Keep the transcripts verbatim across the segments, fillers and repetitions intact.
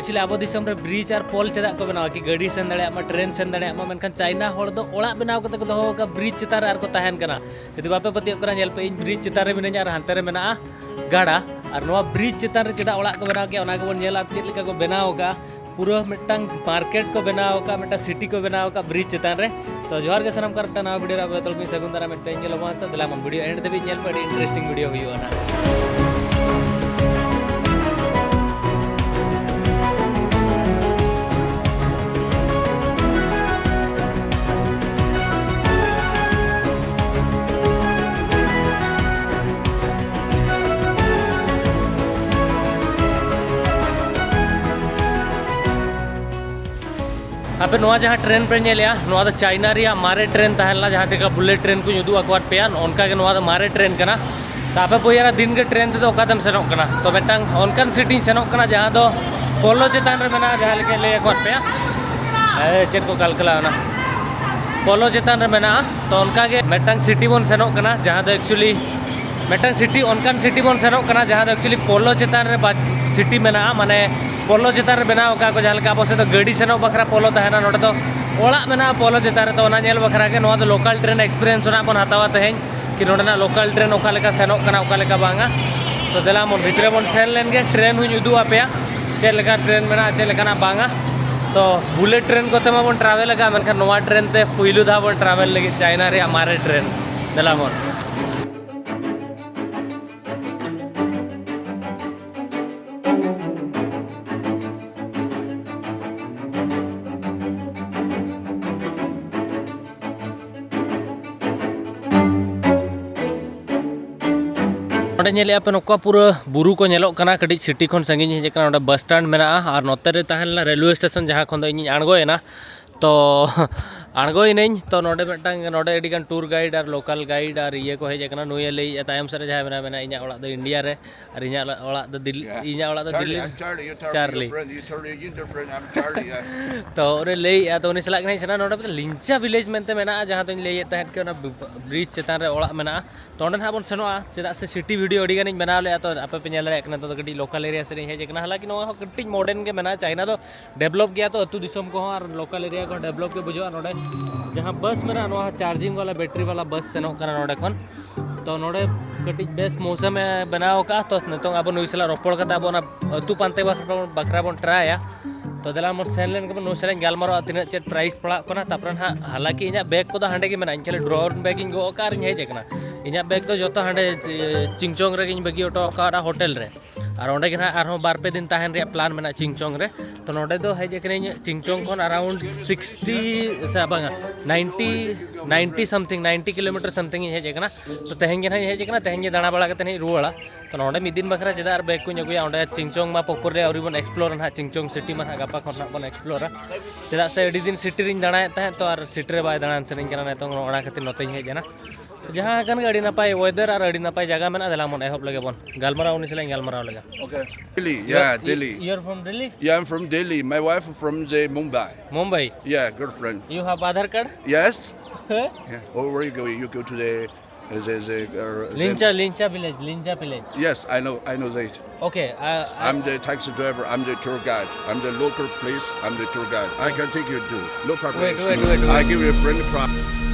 Actually, ᱟᱵᱚ ᱫᱤᱥᱚᱢ ᱨᱮ ᱵᱨᱤᱡᱽ ᱟᱨ ᱯᱳᱞ ᱪᱮᱫᱟᱜ ᱠᱚ ᱵᱮᱱᱟᱣᱟ? ᱠᱤ ᱜᱟᱹᱰᱤ ᱥᱮᱱ ᱫᱟᱲᱮᱭᱟᱜ ᱢᱟ, ᱴᱨᱮᱱ ᱥᱮᱱ ᱫᱟᱲᱮᱭᱟᱜ ᱢᱟ᱾ ᱢᱮᱱᱠᱷᱟᱱ ᱪᱟᱭᱱᱟ ᱦᱚᱲ ᱫᱚ ᱚᱲᱟᱜ ᱵᱮᱱᱟᱣ ᱠᱟᱛᱮ ᱠᱚ ᱫᱚᱦᱚ ᱟᱠᱟᱫᱼᱟ ᱵᱨᱤᱡᱽ ᱪᱮᱛᱟᱱ ᱨᱮ, ᱟᱨ ᱠᱚ ᱛᱟᱦᱮᱱ ᱠᱟᱱᱟ᱾ ᱡᱩᱫᱤ ᱵᱟᱯᱮ ᱯᱟᱹᱛᱭᱟᱹᱜ ᱠᱟᱱᱟ, ᱧᱮᱞ ᱯᱮ, ᱤᱧ ᱵᱨᱤᱡᱽ ᱪᱮᱛᱟᱱ ᱨᱮ ᱢᱤᱱᱟᱹᱧᱟ ᱟᱨ ᱦᱟᱱᱛᱮ ᱨᱮ ᱢᱮᱱᱟᱜᱼᱟ ᱜᱟᱰᱟ᱾ ᱟᱨ ᱱᱚᱣᱟ ᱵᱨᱤᱡᱽ ᱪᱮᱛᱟᱱ ᱨᱮ ᱪᱮᱫᱟᱜ ᱚᱲᱟᱜ ᱠᱚ ᱵᱮᱱᱟᱣ ᱠᱮᱜᱼᱟ, ᱚᱱᱟ ᱜᱮᱵᱚᱱ ᱧᱮᱞᱟ, ᱟᱨ ᱪᱮᱫ ᱞᱮᱠᱟ ᱠᱚ ᱵᱮᱱᱟᱣ ᱟᱠᱟᱫᱼᱟ᱾ ᱯᱩᱨᱟᱹ ᱢᱤᱫᱴᱟᱝ ᱢᱟᱨᱠᱮᱴ ᱠᱚ ᱵᱮᱱᱟᱣ ᱟᱠᱟᱫᱼᱟ, ᱢᱤᱫᱴᱟᱝ ᱥᱤᱴᱤ ᱠᱚ ᱵᱮᱱᱟᱣ ᱟᱠᱟᱫᱼᱟ ᱵᱨᱤᱡᱽ ᱪᱮᱛᱟᱱ ᱨᱮ᱾ ᱛᱚ ᱡᱚᱦᱟᱨ ᱜᱮ ᱥᱟᱱᱟᱢ ᱠᱚ, ᱟᱨ ᱢᱤᱫᱴᱟᱝ ᱱᱟᱣᱟ ᱵᱷᱤᱰᱤᱭᱳ ᱨᱮ ᱟᱵᱚ ᱡᱚᱛᱚ ᱦᱚᱲ ᱠᱚᱧ ᱥᱟᱹᱜᱩᱱ ᱫᱟᱨᱟᱢᱮᱫ ᱯᱮᱭᱟ᱾ ᱤᱧ ᱜᱮ ᱞᱚᱵᱚ ᱦᱟᱸᱥᱫᱟ᱾ ᱫᱮᱞᱟ ᱵᱚᱱ ᱵᱷᱤᱰᱤᱭᱳ ᱮᱱᱰ ᱫᱷᱟᱹᱵᱤᱡ ᱧᱮᱞ ᱯᱮ, ᱟᱹᱰᱤ ᱤᱱᱴᱟᱨᱮᱥᱴᱤᱝ ᱵᱷᱤᱰᱤᱭᱳ ᱦᱩᱭᱩᱜᱼᱟ ᱱᱟᱦᱟᱜ᱾ ᱟᱯᱮ ᱱᱚᱣᱟ ᱡᱟᱦᱟᱸ ᱴᱨᱮᱱ ᱯᱮ ᱧᱮᱞᱮᱜᱼᱟ, ᱱᱚᱣᱟ ᱫᱚ ᱪᱟᱭᱱᱟ ᱨᱮᱭᱟᱜ ᱢᱟᱨᱮ ᱴᱨᱮᱱ ᱛᱟᱦᱮᱸ ᱞᱮᱱᱟ, ᱡᱟᱦᱟᱸ ᱪᱮᱠᱟ ᱵᱩᱞᱮᱴ ᱴᱨᱮᱱ ᱠᱚᱧ ᱩᱫᱩᱜ ᱟᱠᱚᱣᱟᱫ ᱯᱮᱭᱟ, ᱚᱱᱠᱟ ᱜᱮ ᱱᱚᱣᱟ ᱫᱚ ᱢᱟᱨᱮ ᱴᱨᱮᱱ ᱠᱟᱱᱟ᱾ ᱛᱚ ᱟᱯᱮ ᱯᱮ ᱩᱭᱦᱟᱹᱨᱟ ᱫᱤᱱ ᱜᱮ ᱴᱨᱮᱱ ᱛᱮᱫᱚ ᱚᱠᱟ ᱛᱮᱢ ᱥᱮᱱᱚᱜ ᱠᱟᱱᱟ? ᱛᱚ ᱢᱤᱫᱴᱟᱝ ᱚᱱᱠᱟᱱ ᱥᱤᱴᱤᱧ ᱥᱮᱱᱚᱜ ᱠᱟᱱᱟ ᱡᱟᱦᱟᱸ ᱫᱚ ᱯᱳᱞᱳ ᱪᱮᱛᱟᱱ ᱨᱮ ᱢᱮᱱᱟᱜᱼᱟ, ᱡᱟᱦᱟᱸ ᱞᱮᱠᱟᱧ ᱞᱟᱹᱭ ᱟᱠᱚᱣᱟᱫ ᱯᱮᱭᱟ᱾ ᱮ, ᱪᱮᱫ ᱠᱚ ᱠᱟᱞᱠᱟᱞᱟ ᱚᱱᱟ ᱯᱳᱞᱳ ᱪᱮᱛᱟᱱ ᱨᱮ ᱢᱮᱱᱟᱜᱼᱟ᱾ ᱛᱚ ᱚᱱᱠᱟ ᱜᱮ ᱢᱤᱫᱴᱟᱝ ᱥᱤᱴᱤ ᱵᱚᱱ ᱥᱮᱱᱚᱜ ᱠᱟᱱᱟ, ᱡᱟᱦᱟᱸ ᱫᱚ actually ᱢᱤᱫᱴᱟᱝ ᱥᱤᱴᱤ, ᱚᱱᱠᱟᱱ ᱥᱤᱴᱤ ᱵᱚᱱ ᱥᱮᱱᱚᱜ ᱠᱟᱱᱟ ᱡᱟᱦᱟᱸ ᱫᱚ actually ᱯᱳᱞᱳ ᱪᱮᱛᱟᱱ ᱨᱮ ᱵᱟ-, ᱥᱤᱴᱤ ᱢᱮᱱᱟᱜᱼᱟ, ᱢᱟᱱᱮ ᱯᱳᱞᱳ ᱪᱮᱛᱟᱱ ᱨᱮ ᱵᱮᱱᱟᱣ ᱟᱠᱟᱫ ᱠᱚ᱾ ᱡᱟᱦᱟᱸ ᱞᱮᱠᱟ ᱟᱵᱚ ᱥᱮᱫ ᱫᱚ ᱜᱟᱹᱰᱤ ᱥᱮᱱᱚᱜ ᱵᱟᱠᱷᱨᱟ ᱯᱳᱞᱳ ᱛᱟᱦᱮᱱᱟ, ᱱᱚᱰᱮ ᱫᱚ ᱚᱲᱟᱜ ᱢᱮᱱᱟᱜᱼᱟ ᱯᱳᱞᱳ ᱪᱮᱛᱟᱱ ᱨᱮ᱾ ᱛᱚ ᱚᱱᱟ ᱧᱮᱞ ᱵᱟᱠᱷᱨᱟ ᱜᱮ ᱱᱚᱣᱟ ᱫᱚ ᱞᱳᱠᱟᱞ ᱴᱨᱮᱱ ᱮᱠᱥᱯᱤᱨᱤᱭᱮᱱᱥ ᱨᱮᱱᱟᱜ ᱵᱚᱱ ᱦᱟᱛᱟᱣᱟ ᱛᱮᱦᱮᱧ, ᱠᱤ ᱱᱚᱰᱮᱱᱟᱜ ᱞᱳᱠᱟᱞ ᱴᱨᱮᱱ ᱚᱠᱟ ᱞᱮᱠᱟ ᱥᱮᱱᱚᱜ ᱠᱟᱱᱟ, ᱚᱠᱟ ᱞᱮᱠᱟ ᱵᱟᱝᱟ᱾ ᱛᱚ ᱫᱮᱞᱟ ᱵᱚᱱ ᱵᱷᱤᱛᱨᱤ ᱵᱚᱱ ᱥᱮᱱ ᱞᱮᱱ ᱜᱮ, ᱴᱨᱮᱱ ᱦᱚᱸᱧ ᱩᱫᱩᱜ ᱟᱯᱮᱭᱟ, ᱪᱮᱫ ᱞᱮᱠᱟ ᱴᱨᱮᱱ ᱢᱮᱱᱟᱜᱼᱟ, ᱪᱮᱫ ᱞᱮᱠᱟᱱᱟᱜ ᱵᱟᱝᱟ᱾ ᱛᱚ ᱵᱩᱞᱮᱴ ᱴᱨᱮᱱ ᱠᱚᱛᱮ ᱢᱟᱵᱚᱱ ᱴᱨᱟᱵᱷᱮᱞ ᱟᱠᱟᱫ, ᱢᱮᱱᱠᱷᱟᱱ ᱱᱚᱣᱟ ᱴᱨᱮᱱ ᱛᱮ ᱯᱩᱭᱞᱩ ᱫᱷᱟᱣ ᱵᱚᱱ ᱴᱨᱟᱵᱷᱮᱞ ᱞᱟᱹᱜᱤᱫ, ᱪᱟᱭᱱᱟ ᱨᱮᱭᱟᱜ ᱢᱟᱨᱮ ᱴᱨᱮᱱ᱾ ᱫᱮᱞᱟ ᱵᱚᱱ᱾ ᱱᱚᱰᱮ ᱧᱮᱞᱮᱫᱼᱟ ᱯᱮ, ᱱᱚᱝᱠᱟ ᱯᱩᱨᱟᱹ ᱵᱩᱨᱩ ᱠᱚ ᱧᱮᱞᱚᱜ ᱠᱟᱱᱟ᱾ ᱠᱟᱹᱴᱤᱡ ᱥᱤᱴᱤ ᱠᱷᱚᱱ ᱥᱟᱺᱜᱤᱧ ᱦᱮᱡ ᱟᱠᱟᱱᱟ᱾ ᱱᱚᱰᱮ ᱵᱟᱥ ᱥᱴᱮᱱᱰ ᱢᱮᱱᱟᱜᱼᱟ ᱟᱨ ᱱᱚᱛᱮ ᱨᱮ ᱛᱟᱦᱮᱸ ᱞᱮᱱᱟ ᱨᱮᱞᱣᱮ ᱥᱴᱮᱥᱚᱱ, ᱡᱟᱦᱟᱸ ᱠᱷᱚᱱ ᱫᱚ ᱤᱧᱤᱧ ᱟᱬᱜᱚᱭᱮᱱᱟ᱾ ᱛᱚ ᱟᱬᱜᱚᱭᱮᱱᱟᱹᱧ, ᱛᱚ ᱱᱚᱰᱮ ᱢᱤᱫᱴᱟᱝ, ᱱᱚᱰᱮ ᱟᱹᱰᱤᱜᱟᱱ ᱴᱩᱨ ᱜᱟᱭᱤᱰ ᱟᱨ ᱞᱳᱠᱟᱞ ᱜᱟᱭᱤᱰ ᱟᱨ ᱤᱭᱟᱹ ᱠᱚ ᱦᱮᱡ ᱟᱠᱟᱱᱟ᱾ ᱱᱩᱭᱮ ᱞᱟᱹᱭᱮᱫᱼᱟ, ᱛᱟᱭᱚᱢ ᱥᱮᱫ ᱨᱮ ᱡᱟᱦᱟᱸᱭ ᱢᱮᱱᱟᱭᱟ, ᱢᱮᱱᱟ ᱤᱧᱟᱹᱜ ᱚᱲᱟᱜ ᱫᱚ ᱤᱱᱰᱤᱭᱟ ᱨᱮ ᱟᱨ ᱤᱧᱟᱹᱜ ᱚᱲᱟᱜ ᱫᱚ ᱫᱤᱞᱞᱤ, Yeah. ᱤᱧᱟᱹᱜ ᱚᱲᱟᱜ ᱫᱚ Charlie, ᱫᱤᱞᱞᱤ ᱨᱮ᱾ I'm Charlie. You're Charlie. Charlie. You're Charlie. You're different. I'm Charlie. Yeah. ᱛᱚ ᱩᱱᱤ ᱞᱟᱹᱭᱮᱫᱼᱟ, ᱛᱚ ᱩᱱᱤ ᱥᱟᱞᱟᱜ ᱜᱮ ᱱᱟᱜ ᱤᱧ ᱥᱮᱱᱟ᱾ ᱱᱚᱰᱮ ᱢᱤᱫᱴᱟᱝ ᱞᱤᱧᱪᱟ ᱵᱷᱤᱞᱮᱡᱽ ᱢᱮᱱᱛᱮ ᱢᱮᱱᱟᱜᱼᱟ, ᱡᱟᱦᱟᱸ ᱫᱚᱧ ᱞᱟᱹᱭᱮᱫ ᱛᱟᱦᱮᱸᱫ ᱠᱤ ᱚᱱᱟ ᱵᱨᱤᱡᱽ ᱪᱮᱛᱟᱱ ᱨᱮ ᱚᱲᱟᱜ ᱢᱮᱱᱟᱜᱼᱟ᱾ ᱛᱚ ᱚᱸᱰᱮ ᱱᱟᱦᱟᱜ ᱵᱚᱱ ᱥᱮᱱᱚᱜᱼᱟ᱾ ᱪᱮᱫᱟᱜ ᱥᱮ ᱥᱤᱴᱤ ᱵᱷᱤᱰᱤᱭᱳ ᱟᱹᱰᱤ ᱜᱟᱱᱤᱧ ᱵᱮᱱᱟᱣ ᱞᱮᱫᱼᱟ, ᱛᱚ ᱟᱯᱮ ᱯᱮ ᱧᱮᱞ ᱫᱟᱲᱮᱭᱟᱜ ᱠᱟᱱᱟ, ᱱᱤᱛᱚᱜ ᱫᱚ ᱠᱟᱹᱴᱤᱡ ᱞᱳᱠᱟᱞ ᱮᱨᱤᱭᱟ ᱥᱮᱫ ᱤᱧ ᱦᱮᱡ ᱟᱠᱟᱱᱟ᱾ ᱦᱟᱞᱟᱝᱠᱤ ᱱᱚᱣᱟ ᱦᱚᱸ ᱠᱟᱹᱴᱤᱡ ᱢᱚᱰᱟᱨᱱ ᱜᱮ ᱢᱮᱱᱟᱜᱼᱟ, ᱪᱟᱭᱱᱟ ᱫᱚ ᱰᱮᱵᱷᱞᱚᱯ ᱜᱮᱭᱟ, ᱛᱚ ᱟᱹᱛᱩ ᱫᱤᱥᱚᱢ ᱠᱚᱦᱚᱸ ᱟᱨ ᱞᱳᱠᱟᱞ ᱮᱨᱤᱭᱟ ᱠᱚᱦᱚᱸ ᱰᱮᱵᱷᱞᱚᱯ ᱜᱮ ᱵᱩᱡᱷᱟᱹᱜᱼᱟ᱾ ᱱᱚᱰᱮ ᱡᱟᱦᱟᱸ ᱵᱟᱥ ᱢᱮᱱᱟᱜᱼᱟ, ᱱᱚᱣᱟ ᱦᱚᱸ ᱪᱟᱨᱡᱤᱝ ᱵᱟᱞᱟ, ᱵᱮᱴᱨᱤ ᱵᱟᱞᱟ ᱵᱟᱥ ᱥᱮᱱᱚᱜ ᱠᱟᱱᱟ ᱱᱚᱰᱮ ᱠᱷᱚᱱ᱾ ᱛᱚ ᱱᱚᱰᱮ ᱠᱟᱹᱴᱤᱡ ᱵᱮᱥ ᱢᱳᱥᱚᱢᱮ ᱵᱮᱱᱟᱣ ᱟᱠᱟᱫᱼᱟ᱾ ᱛᱚ ᱱᱤᱛᱚᱝ ᱟᱵᱚ ᱱᱩᱭ ᱥᱟᱞᱟᱜ ᱨᱚᱯᱚᱲ ᱠᱟᱛᱮ ᱟᱵᱚ ᱚᱱᱟ ᱟᱹᱛᱩ ᱯᱟᱱᱛᱮ ᱵᱟᱠᱷᱨᱟ ᱵᱚᱱ ᱴᱨᱟᱭᱟ᱾ ᱛᱚ ᱫᱮᱞᱟ ᱵᱚᱱ ᱥᱮᱱ ᱞᱮᱱ ᱜᱮᱵᱚᱱ, ᱱᱩᱭ ᱥᱟᱞᱟᱜ ᱤᱧ ᱜᱟᱞᱢᱟᱨᱟᱣᱟ ᱛᱤᱱᱟᱹᱜ ᱪᱮᱫ ᱯᱨᱟᱭᱤᱥ ᱯᱟᱲᱟᱜ ᱠᱟᱱᱟ᱾ ᱛᱟᱨᱯᱚᱨᱮ ᱱᱟᱦᱟᱜ ᱦᱟᱞᱟᱝᱠᱤ ᱤᱧᱟᱹᱜ ᱵᱮᱜᱽ ᱠᱚᱫᱚ ᱦᱟᱸᱰᱮ ᱜᱮ ᱢᱮᱱᱟᱜᱼᱟ, ᱤᱧ ᱠᱷᱟᱹᱞᱤ ᱰᱨᱚᱣᱟᱨ ᱵᱮᱜᱽ ᱤᱧ ᱜᱚᱜ ᱟᱠᱟᱫᱼᱟ ᱟᱨ ᱤᱧ ᱦᱮᱡ ᱟᱠᱟᱱᱟ᱾ ᱤᱧᱟᱹᱜ ᱵᱮᱜᱽ ᱫᱚ ᱡᱚᱛᱚ ᱦᱟᱸᱰᱮ ᱪᱤᱝᱪᱚᱝ ᱨᱮᱜᱮᱧ ᱵᱟᱹᱜᱤ ᱦᱚᱴᱚ ᱟᱠᱟᱫᱼᱟ ᱦᱳᱴᱮᱞ ᱨᱮ᱾ ᱟᱨ ᱚᱸᱰᱮ ᱜᱮ ᱱᱟᱦᱟᱜ ᱟᱨᱦᱚᱸ ᱵᱟᱨ ᱯᱮ ᱫᱤᱱ ᱛᱟᱦᱮᱱ ᱨᱮᱭᱟᱜ ᱯᱞᱟᱱ ᱢᱮᱱᱟᱜᱼᱟ ᱪᱤᱝᱪᱚᱝ ᱨᱮ᱾ ᱛᱚ ᱱᱚᱰᱮ ᱫᱚ ᱦᱮᱡ ᱟᱠᱟᱱᱟᱹᱧ ᱪᱤᱝᱪᱚᱝ ᱠᱷᱚᱱ ᱟᱨᱟᱣᱩᱱᱰ ᱥᱤᱠᱥᱴᱤ ᱥᱮ ᱵᱟᱝᱟ, ninety, ninety something, ninety kilometre something ᱤᱧ ᱦᱮᱡ ᱟᱠᱟᱱᱟ᱾ ᱛᱚ ᱛᱮᱦᱮᱧ ᱜᱮ ᱱᱟᱦᱟᱜ ᱤᱧ ᱦᱮᱡ ᱟᱠᱟᱱᱟ, ᱛᱮᱦᱮᱧ ᱜᱮ ᱫᱟᱬᱟ ᱵᱟᱲᱟ ᱠᱟᱛᱮ ᱱᱟᱦᱟᱜ ᱤᱧ ᱨᱩᱣᱟᱹᱲᱟ᱾ ᱛᱚ ᱱᱚᱰᱮ ᱢᱤᱫ ᱫᱤᱱ ᱵᱟᱠᱷᱨᱟ ᱪᱮᱫᱟᱜ ᱟᱨ ᱵᱮᱜᱽ ᱠᱚᱧ ᱟᱹᱜᱩᱭᱟ? ᱚᱸᱰᱮ ᱪᱤᱝᱪᱚᱝ ᱢᱟ ᱯᱚᱯᱚᱨ ᱨᱮ ᱟᱹᱣᱨᱤ ᱵᱚᱱ ᱮᱠᱥᱯᱞᱳᱨᱟ ᱱᱟᱦᱟᱜ, ᱪᱤᱝᱪᱚᱝ ᱥᱤᱴᱤ ᱢᱟ ᱱᱟᱦᱟᱜ ᱜᱟᱯᱟ ᱠᱷᱚᱱ ᱱᱟᱦᱟᱜ ᱵᱚᱱ ᱮᱠᱥᱯᱞᱳᱨᱟ᱾ ᱪᱮᱫᱟᱜ ᱥᱮ ᱟᱹᱰᱤ ᱫᱤᱱ ᱥᱤᱴᱤ ᱨᱤᱧ ᱫᱟᱬᱟᱭᱮᱫ ᱛᱟᱦᱮᱸᱫ, ᱛᱚ ᱟᱨ ᱥᱤᱴᱤ ᱨᱮ ᱵᱟᱭ ᱫᱟᱬᱟᱱ ᱥᱟᱱᱟᱧ ᱠᱟᱱᱟ ᱱᱤᱛᱚᱝ, ᱚᱱᱟ ᱠᱷᱟᱹᱛᱤᱨ ᱱᱚᱛᱮᱧ ᱦᱮᱡ ᱮᱱᱟ᱾ ᱡᱟᱦᱟᱸ ᱠᱟᱱ ᱜᱮ ᱟᱹᱰᱤ ᱱᱟᱯᱟᱭ ᱣᱮᱫᱟᱨ ᱟᱨ ᱟᱹᱰᱤ ᱱᱟᱯᱟᱭ ᱡᱟᱭᱜᱟ ᱢᱮᱱᱟᱜᱼᱟ᱾ ᱫᱮᱞᱟ ᱵᱚᱱ ᱮᱦᱚᱵ ᱞᱮᱜᱮ ᱵᱚᱱ ᱜᱟᱞᱢᱟᱨᱟᱣ, ᱩᱱᱤ ᱥᱟᱞᱟᱜ ᱤᱧ ᱜᱟᱞᱢᱟᱨᱟᱣ ᱞᱮᱜᱮ᱾ Okay. Delhi, yeah, Delhi. You're from Delhi? Yeah, I'm from Delhi. My wife from the Mumbai. Mumbai? Yeah, girlfriend. You have Aadhaar card? Yes. Huh? Yeah. Oh, where you go? You go to the, uh, the, the uh, Lincha, Lincha village, Lincha village. Yes, I know, I know that. Okay, uh, I'm the taxi driver. I'm the tour guide. I'm the local place. I'm the tour guide. I can take you to. No problem. Wait, wait, wait, wait. I give you a friendly price.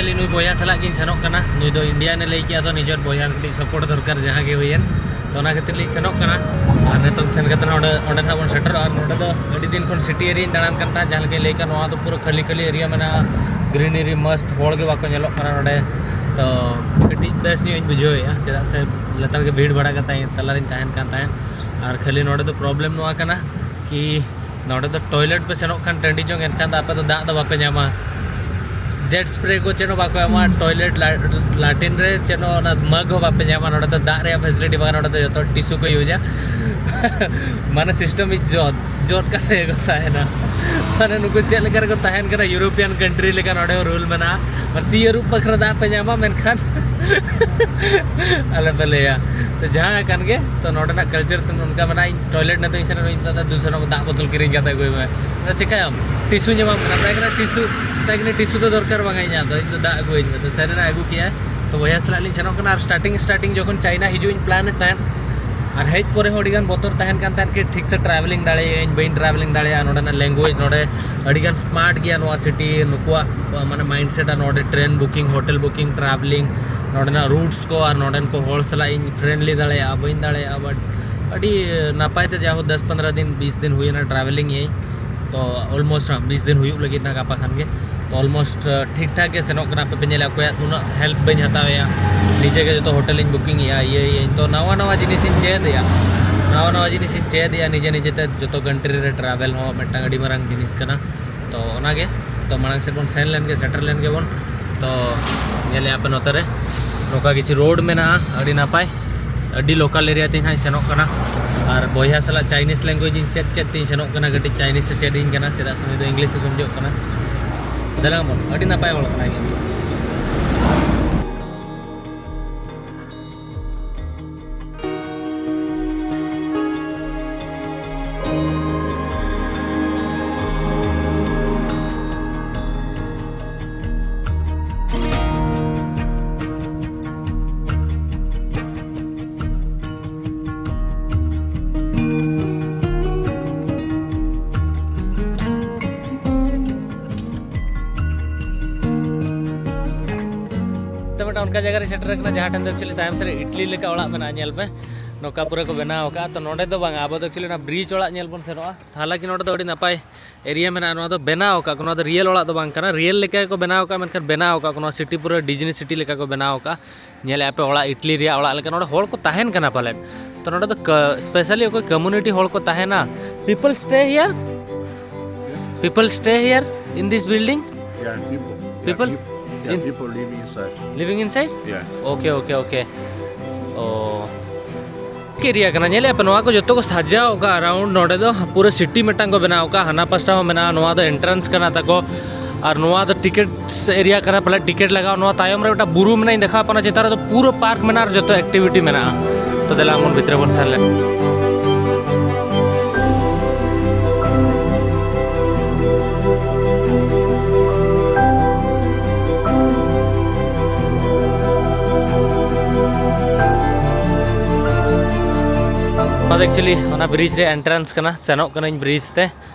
Finally ᱱᱩᱭ ᱵᱚᱭᱦᱟ ᱥᱟᱞᱟᱜ ᱜᱤᱧ ᱥᱮᱱᱚᱜ ᱠᱟᱱᱟ᱾ ᱱᱩᱭ ᱫᱚ Indian ᱮ ᱞᱟᱹᱭ ᱠᱮᱜᱼᱟ, ᱛᱚ ᱱᱤᱡᱮᱨ ᱵᱚᱭᱦᱟ ᱠᱟᱹᱴᱤᱡ ᱥᱟᱯᱳᱨᱴ ᱫᱚᱨᱠᱟᱨ ᱡᱟᱦᱟᱸ ᱜᱮ ᱦᱩᱭᱮᱱ᱾ ᱛᱚ ᱚᱱᱟ ᱠᱷᱟᱹᱛᱤᱨ ᱞᱤᱧ ᱥᱮᱱᱚᱜ ᱠᱟᱱᱟ᱾ ᱟᱨ ᱱᱤᱛᱚᱝ ᱥᱮᱱ ᱠᱟᱛᱮ ᱱᱚᱰᱮ, ᱚᱸᱰᱮ ᱱᱟᱜ ᱵᱚᱱ ᱥᱮᱴᱮᱨᱚᱜᱼᱟ᱾ ᱟᱨ ᱱᱚᱰᱮ ᱫᱚ ᱟᱹᱰᱤ ᱫᱤᱱ ᱠᱷᱚᱱ ᱥᱤᱴᱤ ᱮᱨᱤᱭᱟᱧ ᱫᱟᱬᱟᱱ ᱠᱟᱱ ᱛᱟᱦᱮᱸᱫ, ᱡᱟᱦᱟᱸ ᱞᱮᱠᱟᱧ ᱞᱟᱹᱭ ᱠᱮᱜᱼᱟ, ᱱᱚᱣᱟ ᱫᱚ ᱯᱩᱨᱟᱹ ᱠᱷᱟᱹᱞᱤ ᱠᱷᱟᱹᱞᱤ ᱮᱨᱤᱭᱟ ᱢᱮᱱᱟᱜᱼᱟ, ᱜᱨᱤᱱᱟᱨᱤ ᱢᱚᱥᱛ, ᱦᱚᱲ ᱜᱮ ᱵᱟᱠᱚ ᱧᱮᱞᱚᱜ ᱠᱟᱱᱟ ᱱᱚᱰᱮ᱾ ᱛᱚ ᱠᱟᱹᱴᱤᱡ ᱵᱮᱥ ᱧᱚᱜ ᱤᱧ ᱵᱩᱡᱷᱟᱹᱣᱮᱫᱼᱟ, ᱪᱮᱫᱟᱜ ᱥᱮ ᱞᱟᱛᱟᱨ ᱜᱮ ᱵᱷᱤᱲ ᱵᱷᱟᱲᱟ ᱠᱟᱛᱮ ᱛᱟᱞᱟᱨᱤᱧ ᱛᱟᱦᱮᱱ ᱠᱟᱱ ᱛᱟᱦᱮᱸᱫ᱾ ᱟᱨ ᱠᱷᱟᱹᱞᱤ ᱱᱚᱰᱮ ᱫᱚ ᱯᱨᱚᱵᱞᱮᱢ ᱱᱚᱣᱟ ᱠᱟᱱᱟ ᱠᱤ ᱱᱚᱰᱮ ᱫᱚ ᱴᱚᱭᱞᱮᱴ ᱯᱮ ᱥᱮᱱᱚᱜ ᱠᱷᱟᱱ ᱴᱟᱺᱰᱤ ᱡᱚᱝ, ᱮᱱᱠᱷᱟᱱ ᱫᱚ ᱟᱯᱮ ᱫᱚ ᱫᱟᱜ ᱫᱚ ᱵᱟᱯᱮ ᱧᱟᱢᱟ, ᱡᱮᱴ ᱥᱯᱨᱮ ᱠᱚ ᱪᱮᱫ ᱦᱚᱸ ᱵᱟᱠᱚ ᱮᱢᱟ, ᱴᱚᱭᱞᱮᱴ ᱞᱟᱴᱨᱤᱱ ᱨᱮ ᱪᱮᱫ ᱦᱚᱸ ᱚᱱᱟ ᱢᱟᱜᱽ ᱦᱚᱸ ᱵᱟᱯᱮ ᱧᱟᱢᱟ᱾ ᱱᱚᱰᱮ ᱫᱚ ᱫᱟᱜ ᱨᱮᱭᱟᱜ ᱯᱷᱮᱥᱤᱞᱤᱴᱤ ᱵᱟᱝ, ᱱᱚᱰᱮ ᱫᱚ ᱡᱚᱛᱚ ᱴᱤᱥᱩ ᱠᱚ ᱤᱭᱩᱡᱟ᱾ ᱢᱟᱱᱮ ᱥᱤᱥᱴᱮᱢ ᱤᱡ ᱡᱚᱛ ᱡᱚᱛ ᱠᱟᱛᱮ ᱠᱚ ᱛᱟᱦᱮᱱᱟ᱾ ᱢᱟᱱᱮ ᱱᱩᱠᱩ ᱪᱮᱫ ᱞᱮᱠᱟ ᱨᱮᱠᱚ ᱛᱟᱦᱮᱱ ᱠᱟᱱᱟ, ᱤᱭᱩᱨᱳᱯᱤᱭᱟᱱ ᱠᱟᱱᱴᱨᱤ ᱞᱮᱠᱟ ᱱᱚᱰᱮ ᱦᱚᱸ ᱨᱩᱞ ᱢᱮᱱᱟᱜᱼᱟ᱾ ᱢᱟᱱᱮ ᱛᱤ ᱟᱹᱨᱩᱵ ᱵᱟᱠᱷᱨᱟ ᱫᱟᱜ ᱯᱮ ᱧᱟᱢᱟ, ᱢᱮᱱᱠᱷᱟᱱ ᱟᱞᱮ ᱯᱮ ᱞᱟᱹᱭᱟ᱾ ᱛᱚ ᱡᱟᱦᱟᱸ ᱠᱟᱱ ᱜᱮ, ᱛᱚ ᱱᱚᱰᱮᱱᱟᱜ ᱠᱟᱞᱪᱟᱨ ᱛᱮ ᱱᱚᱝᱠᱟ ᱢᱮᱱᱟᱜᱼᱟ, ᱤᱧ ᱴᱚᱭᱞᱮᱴ ᱱᱤᱛᱚᱜ ᱤᱧ ᱥᱮᱱ ᱮᱱᱟ, ᱤᱧ ᱫᱟᱫᱟ ᱫᱩ ᱥᱮᱱᱚᱜ ᱫᱟᱜ ᱵᱳᱛᱚᱞ ᱠᱤᱨᱤᱧ ᱠᱟᱛᱮ ᱟᱹᱜᱩᱭ ᱢᱮ᱾ ᱟᱫᱚ ᱪᱮᱠᱟᱭᱟᱢ? ᱴᱤᱥᱩ ᱧᱟᱢᱟᱢ ᱠᱟᱱᱟ, ᱢᱮᱛᱟᱭ ᱠᱟᱱᱟ ᱴᱤᱥᱩ, ᱢᱮᱛᱟᱭ ᱠᱟᱱᱟ ᱴᱤᱥᱩ ᱫᱚ ᱫᱚᱨᱠᱟᱨ ᱵᱟᱝ ᱤᱧᱟᱹᱜ ᱫᱚ, ᱤᱧ ᱫᱚ ᱫᱟᱜ ᱟᱹᱜᱩᱣᱟᱹᱧ ᱢᱮ᱾ ᱛᱚ ᱥᱮᱱ ᱮᱱᱟ, ᱟᱹᱜᱩ ᱠᱮᱜᱼᱟᱭ᱾ ᱛᱚ ᱵᱚᱭᱦᱟ ᱥᱟᱞᱟᱜ ᱞᱤᱧ ᱥᱮᱱᱚᱜ ᱠᱟᱱᱟ᱾ ᱟᱨ ᱥᱴᱟᱨᱴᱤᱝ ᱥᱴᱟᱨᱴᱤᱝ ᱡᱚᱠᱷᱚᱱ ᱪᱟᱭᱱᱟ ᱦᱤᱡᱩᱜ ᱤᱧ ᱯᱞᱟᱱ ᱮᱫ ᱛᱟᱦᱮᱸᱫ, ᱟᱨ ᱦᱮᱡ ᱯᱚᱨᱮ ᱦᱚᱸ ᱟᱹᱰᱤᱜᱟᱱ ᱵᱚᱛᱚᱨ ᱛᱟᱦᱮᱱ ᱠᱟᱱ ᱛᱟᱦᱮᱸᱫ ᱠᱤ ᱴᱷᱤᱠ ᱥᱮ ᱴᱨᱟᱵᱷᱮᱞᱤᱝ ᱫᱟᱲᱮᱭᱟᱜ ᱟᱹᱧ, ᱵᱟᱹᱧ ᱴᱨᱟᱵᱷᱮᱞᱤᱝ ᱫᱟᱲᱮᱭᱟᱜᱼᱟ, ᱱᱚᱰᱮᱱᱟᱜ ᱞᱮᱝᱜᱩᱭᱮᱡᱽ, ᱱᱚᱰᱮ ᱟᱹᱰᱤᱜᱟᱱ ᱥᱢᱟᱨᱴ ᱜᱮᱭᱟ ᱱᱚᱣᱟ ᱥᱤᱴᱤ, ᱱᱩᱠᱩᱣᱟᱜ ᱢᱟᱱᱮ ᱢᱟᱭᱤᱱᱰ ᱥᱮᱴ ᱟᱨ ᱱᱚᱰᱮ ᱴᱨᱮᱱ ᱵᱩᱠᱤᱝ, ᱦᱳᱴᱮᱞ ᱵᱩᱠᱤᱝ, ᱴᱨᱟᱵᱷᱮᱞᱤᱝ, ᱱᱚᱰᱮᱱᱟᱜ ᱨᱩᱴᱥ ᱠᱚ ᱟᱨ ᱱᱚᱰᱮᱱ ᱠᱚ ᱦᱚᱲ ᱥᱟᱞᱟᱜ ᱤᱧ ᱯᱷᱨᱮᱱᱰᱞᱤ ᱫᱟᱲᱮᱭᱟᱜᱼᱟ, ᱵᱟᱹᱧ ᱫᱟᱲᱮᱭᱟᱜᱼᱟ᱾ ᱵᱟᱴ ᱟᱹᱰᱤ ᱱᱟᱯᱟᱭ ᱛᱮ ᱡᱟᱭᱦᱳᱠ ᱫᱚᱥ ᱯᱚᱱᱨᱚ ᱫᱤᱱ, ᱵᱤᱥ ᱫᱤᱱ ᱦᱩᱭᱮᱱᱟ ᱴᱨᱟᱵᱷᱮᱞᱤᱝ ᱮᱫ ᱟᱹᱧ᱾ ᱛᱚ ᱚᱞᱢᱳᱥᱴ ᱵᱤᱥ ᱫᱤᱱ ᱦᱩᱭᱩᱜ ᱞᱟᱹᱜᱤᱫ ᱱᱟ ᱜᱟᱯᱟ ᱠᱷᱟᱱ ᱜᱮ᱾ ᱛᱚ ᱚᱞᱢᱳᱥᱴ ᱴᱷᱤᱠ ᱴᱷᱟᱠ ᱜᱮ ᱥᱮᱱᱚᱜ ᱠᱟᱱᱟ᱾ ᱟᱯᱮ ᱯᱮ ᱧᱮᱞᱟ ᱚᱠᱚᱭᱟᱜ ᱩᱱᱟᱹᱜ ᱦᱮᱞᱯ ᱵᱟᱹᱧ ᱦᱟᱛᱟᱣᱮᱜᱼᱟ, ᱱᱤᱡᱮ ᱜᱮ ᱡᱚᱛᱚ ᱦᱳᱴᱮᱞ ᱤᱧ ᱵᱩᱠᱤᱝ ᱮᱜᱼᱟ, ᱤᱭᱟᱹᱭᱮᱜᱼᱟᱹᱧ᱾ ᱛᱚ ᱱᱟᱣᱟ ᱱᱟᱣᱟ ᱡᱤᱱᱤᱥ ᱤᱧ ᱪᱮᱫ ᱮᱜᱼᱟ, ᱱᱟᱣᱟ ᱱᱟᱣᱟ ᱡᱤᱱᱤᱥ ᱤᱧ ᱪᱮᱫ ᱮᱜᱼᱟ᱾ ᱱᱤᱡᱮ ᱱᱤᱡᱮ ᱛᱮ ᱡᱚᱛᱚ ᱠᱟᱱᱴᱨᱤ ᱨᱮ ᱴᱨᱟᱵᱷᱮᱞ ᱦᱚᱸ ᱢᱤᱫᱴᱟᱝ ᱟᱹᱰᱤ ᱢᱟᱨᱟᱝ ᱡᱤᱱᱤᱥ ᱠᱟᱱᱟ᱾ ᱛᱚ ᱚᱱᱟᱜᱮ, ᱛᱚ ᱢᱟᱲᱟᱝ ᱥᱮᱫ ᱵᱚᱱ ᱥᱮᱱ ᱞᱮᱱ ᱜᱮ, ᱥᱮᱴᱮᱨ ᱞᱮᱱ ᱜᱮᱵᱚᱱ᱾ ᱛᱚ ᱧᱮᱞᱮᱜᱼᱟ ᱯᱮ ᱱᱚᱛᱮ ᱨᱮ ᱱᱚᱝᱠᱟ ᱠᱤᱪᱷᱩ ᱨᱳᱰ ᱢᱮᱱᱟᱜᱼᱟ, ᱟᱹᱰᱤ ᱱᱟᱯᱟᱭ, ᱟᱹᱰᱤ ᱞᱳᱠᱟᱞ ᱮᱨᱤᱭᱟ ᱛᱮ ᱦᱟᱸᱜ ᱤᱧ ᱥᱮᱱᱚᱜ ᱠᱟᱱᱟ᱾ ᱟᱨ ᱵᱚᱭᱦᱟ ᱥᱟᱞᱟᱜ ᱪᱟᱭᱱᱤᱡᱽ ᱞᱮᱝᱜᱩᱭᱮᱡᱽ ᱤᱧ ᱪᱮᱫ ᱪᱮᱫ ᱛᱤᱧ ᱥᱮᱱᱚᱜ ᱠᱟᱱᱟ, ᱠᱟᱹᱴᱤᱡ ᱪᱟᱭᱱᱤᱡᱽ ᱮ ᱪᱮᱫ ᱤᱧ ᱠᱟᱱᱟ, ᱪᱮᱫᱟᱜ ᱥᱮ ᱩᱱᱤ ᱫᱚ ᱤᱝᱞᱤᱥ ᱮ ᱥᱚᱢᱡᱷᱚᱜ ᱠᱟᱱᱟ᱾ ᱫᱮᱞᱟ ᱵᱚᱱ, ᱟᱹᱰᱤ ᱱᱟᱯᱟᱭ ᱦᱚᱲ ᱠᱟᱱᱟᱭ ᱠᱤᱱᱛᱩ᱾ ᱛᱚ ᱢᱤᱫᱴᱟᱝ ᱚᱱᱠᱟ ᱡᱟᱭᱜᱟ ᱨᱮ ᱥᱮᱴᱮᱨ ᱟᱠᱟᱱᱟ, ᱡᱟᱦᱟᱸ ᱴᱷᱮᱱ ᱫᱚ actually ᱛᱟᱭᱚᱢ ᱥᱮᱫ ᱨᱮ ᱤᱴᱞᱤ ᱞᱮᱠᱟ ᱚᱲᱟᱜ ᱢᱮᱱᱟᱜᱼᱟ᱾ ᱧᱮᱞ ᱯᱮ, ᱱᱚᱝᱠᱟ ᱯᱩᱨᱟᱹ ᱠᱚ ᱵᱮᱱᱟᱣ ᱟᱠᱟᱫᱼᱟ᱾ ᱛᱚ ᱱᱚᱸᱰᱮ ᱫᱚ ᱵᱟᱝᱟ, ᱟᱵᱚ ᱫᱚ actually ᱚᱱᱟ ᱵᱨᱤᱡᱽ ᱚᱲᱟᱜ ᱧᱮᱞ ᱵᱚᱱ ᱥᱮᱱᱚᱜᱼᱟ᱾ ᱦᱟᱞᱟᱝᱠᱤ ᱱᱚᱸᱰᱮ ᱫᱚ ᱟᱹᱰᱤ ᱱᱟᱯᱟᱭ ᱮᱨᱤᱭᱟ ᱢᱮᱱᱟᱜᱼᱟ᱾ ᱱᱚᱣᱟ ᱫᱚ ᱵᱮᱱᱟᱣ ᱟᱠᱟᱫ ᱠᱚ, ᱱᱚᱣᱟ ᱫᱚ ᱨᱤᱭᱮᱞ ᱚᱲᱟᱜ ᱫᱚ ᱵᱟᱝ ᱠᱟᱱᱟ, ᱨᱤᱭᱮᱞ ᱞᱮᱠᱟ ᱜᱮᱠᱚ ᱵᱮᱱᱟᱣ ᱟᱠᱟᱫᱼᱟ, ᱢᱮᱱᱠᱷᱟᱱ ᱵᱮᱱᱟᱣ ᱟᱠᱟᱫ ᱠᱚ ᱱᱚᱣᱟ ᱥᱤᱴᱤ ᱯᱩᱨᱟᱹ ᱰᱤᱡᱽᱱᱤ ᱥᱤᱴᱤ ᱞᱮᱠᱟ ᱠᱚ ᱵᱮᱱᱟᱣ ᱟᱠᱟᱫᱼᱟ᱾ ᱧᱮᱞᱮᱫᱼᱟ ᱯᱮ ᱚᱲᱟᱜ ᱤᱴᱞᱤ ᱨᱮᱭᱟᱜ ᱚᱲᱟᱜ ᱞᱮᱠᱟ, ᱱᱚᱰᱮ ᱦᱚᱲ ᱠᱚ ᱛᱟᱦᱮᱱ ᱠᱟᱱᱟ ᱯᱟᱞᱮᱱ᱾ ᱛᱚ ᱱᱚᱰᱮ ᱫᱚ specially ᱚᱠᱚᱭ ᱠᱚᱢᱭᱩᱱᱤᱴᱤ ᱦᱚᱲ ᱠᱚ ᱛᱟᱦᱮᱱᱟ? People stay here? People stay here in this building? Yeah, people. People? People? Yeah, In people living inside. Living inside? Yeah. Okay, okay, okay. Oh. Area ᱠᱟᱱᱟ, ᱧᱮᱞᱮᱫ ᱯᱮ ᱱᱚᱣᱟ ᱠᱚ ᱡᱚᱛᱚ ᱠᱚ ᱥᱟᱡᱟᱣ ᱟᱠᱟᱫᱼᱟ ᱟᱨᱟᱣᱩᱱᱰ᱾ ᱱᱚᱰᱮ ᱫᱚ ᱯᱩᱨᱟᱹ ᱥᱤᱴᱤ ᱢᱤᱫᱴᱟᱝ ᱠᱚ ᱵᱮᱱᱟᱣ ᱟᱠᱟᱫᱼᱟ, ᱦᱟᱱᱟ ᱯᱟᱥᱴᱟ ᱦᱚᱸ ᱢᱮᱱᱟᱜᱼᱟ, ᱱᱚᱣᱟ ᱫᱚ ᱮᱱᱴᱨᱟᱱᱥ ᱠᱟᱱᱟ ᱛᱟᱠᱚ᱾ ᱟᱨ ᱱᱚᱣᱟ ᱫᱚ ᱴᱤᱠᱤᱴ ᱮᱨᱤᱭᱟ ᱠᱟᱱᱟ, ᱯᱟᱞᱮ ᱴᱤᱠᱤᱴ ᱞᱟᱜᱟᱣ᱾ ᱱᱚᱣᱟ ᱛᱟᱭᱚᱢ ᱨᱮ ᱢᱤᱫᱴᱟᱝ ᱵᱩᱨᱩ ᱢᱮᱱᱟᱜᱼᱟ, ᱤᱧ ᱫᱮᱠᱷᱟᱣ ᱟᱯᱮ ᱠᱟᱱᱟ, ᱪᱮᱛᱟᱱ ᱨᱮᱫᱚ ᱯᱩᱨᱟᱹ ᱯᱟᱨᱠ ᱢᱮᱱᱟᱜᱼᱟ ᱟᱨ ᱡᱚᱛᱚ ᱮᱠᱴᱤᱵᱷᱤᱴᱤ ᱢᱮᱱᱟᱜᱼᱟ᱾ ᱛᱚ ᱫᱮᱞᱟ ᱵᱚᱱ ᱵᱷᱤᱛᱨᱤ ᱵᱚᱱ ᱥᱮᱱ ᱞᱮᱱ᱾ ᱱᱚᱣᱟ ᱫᱚ actually ᱚᱱᱟ ᱵᱨᱤᱡᱽ ᱨᱮ ᱮᱱᱴᱨᱟᱱᱥ ᱠᱟᱱᱟ, ᱥᱮᱱᱚᱜ ᱠᱟᱹᱱᱟᱹᱧ ᱵᱨᱤᱡᱽ ᱛᱮ᱾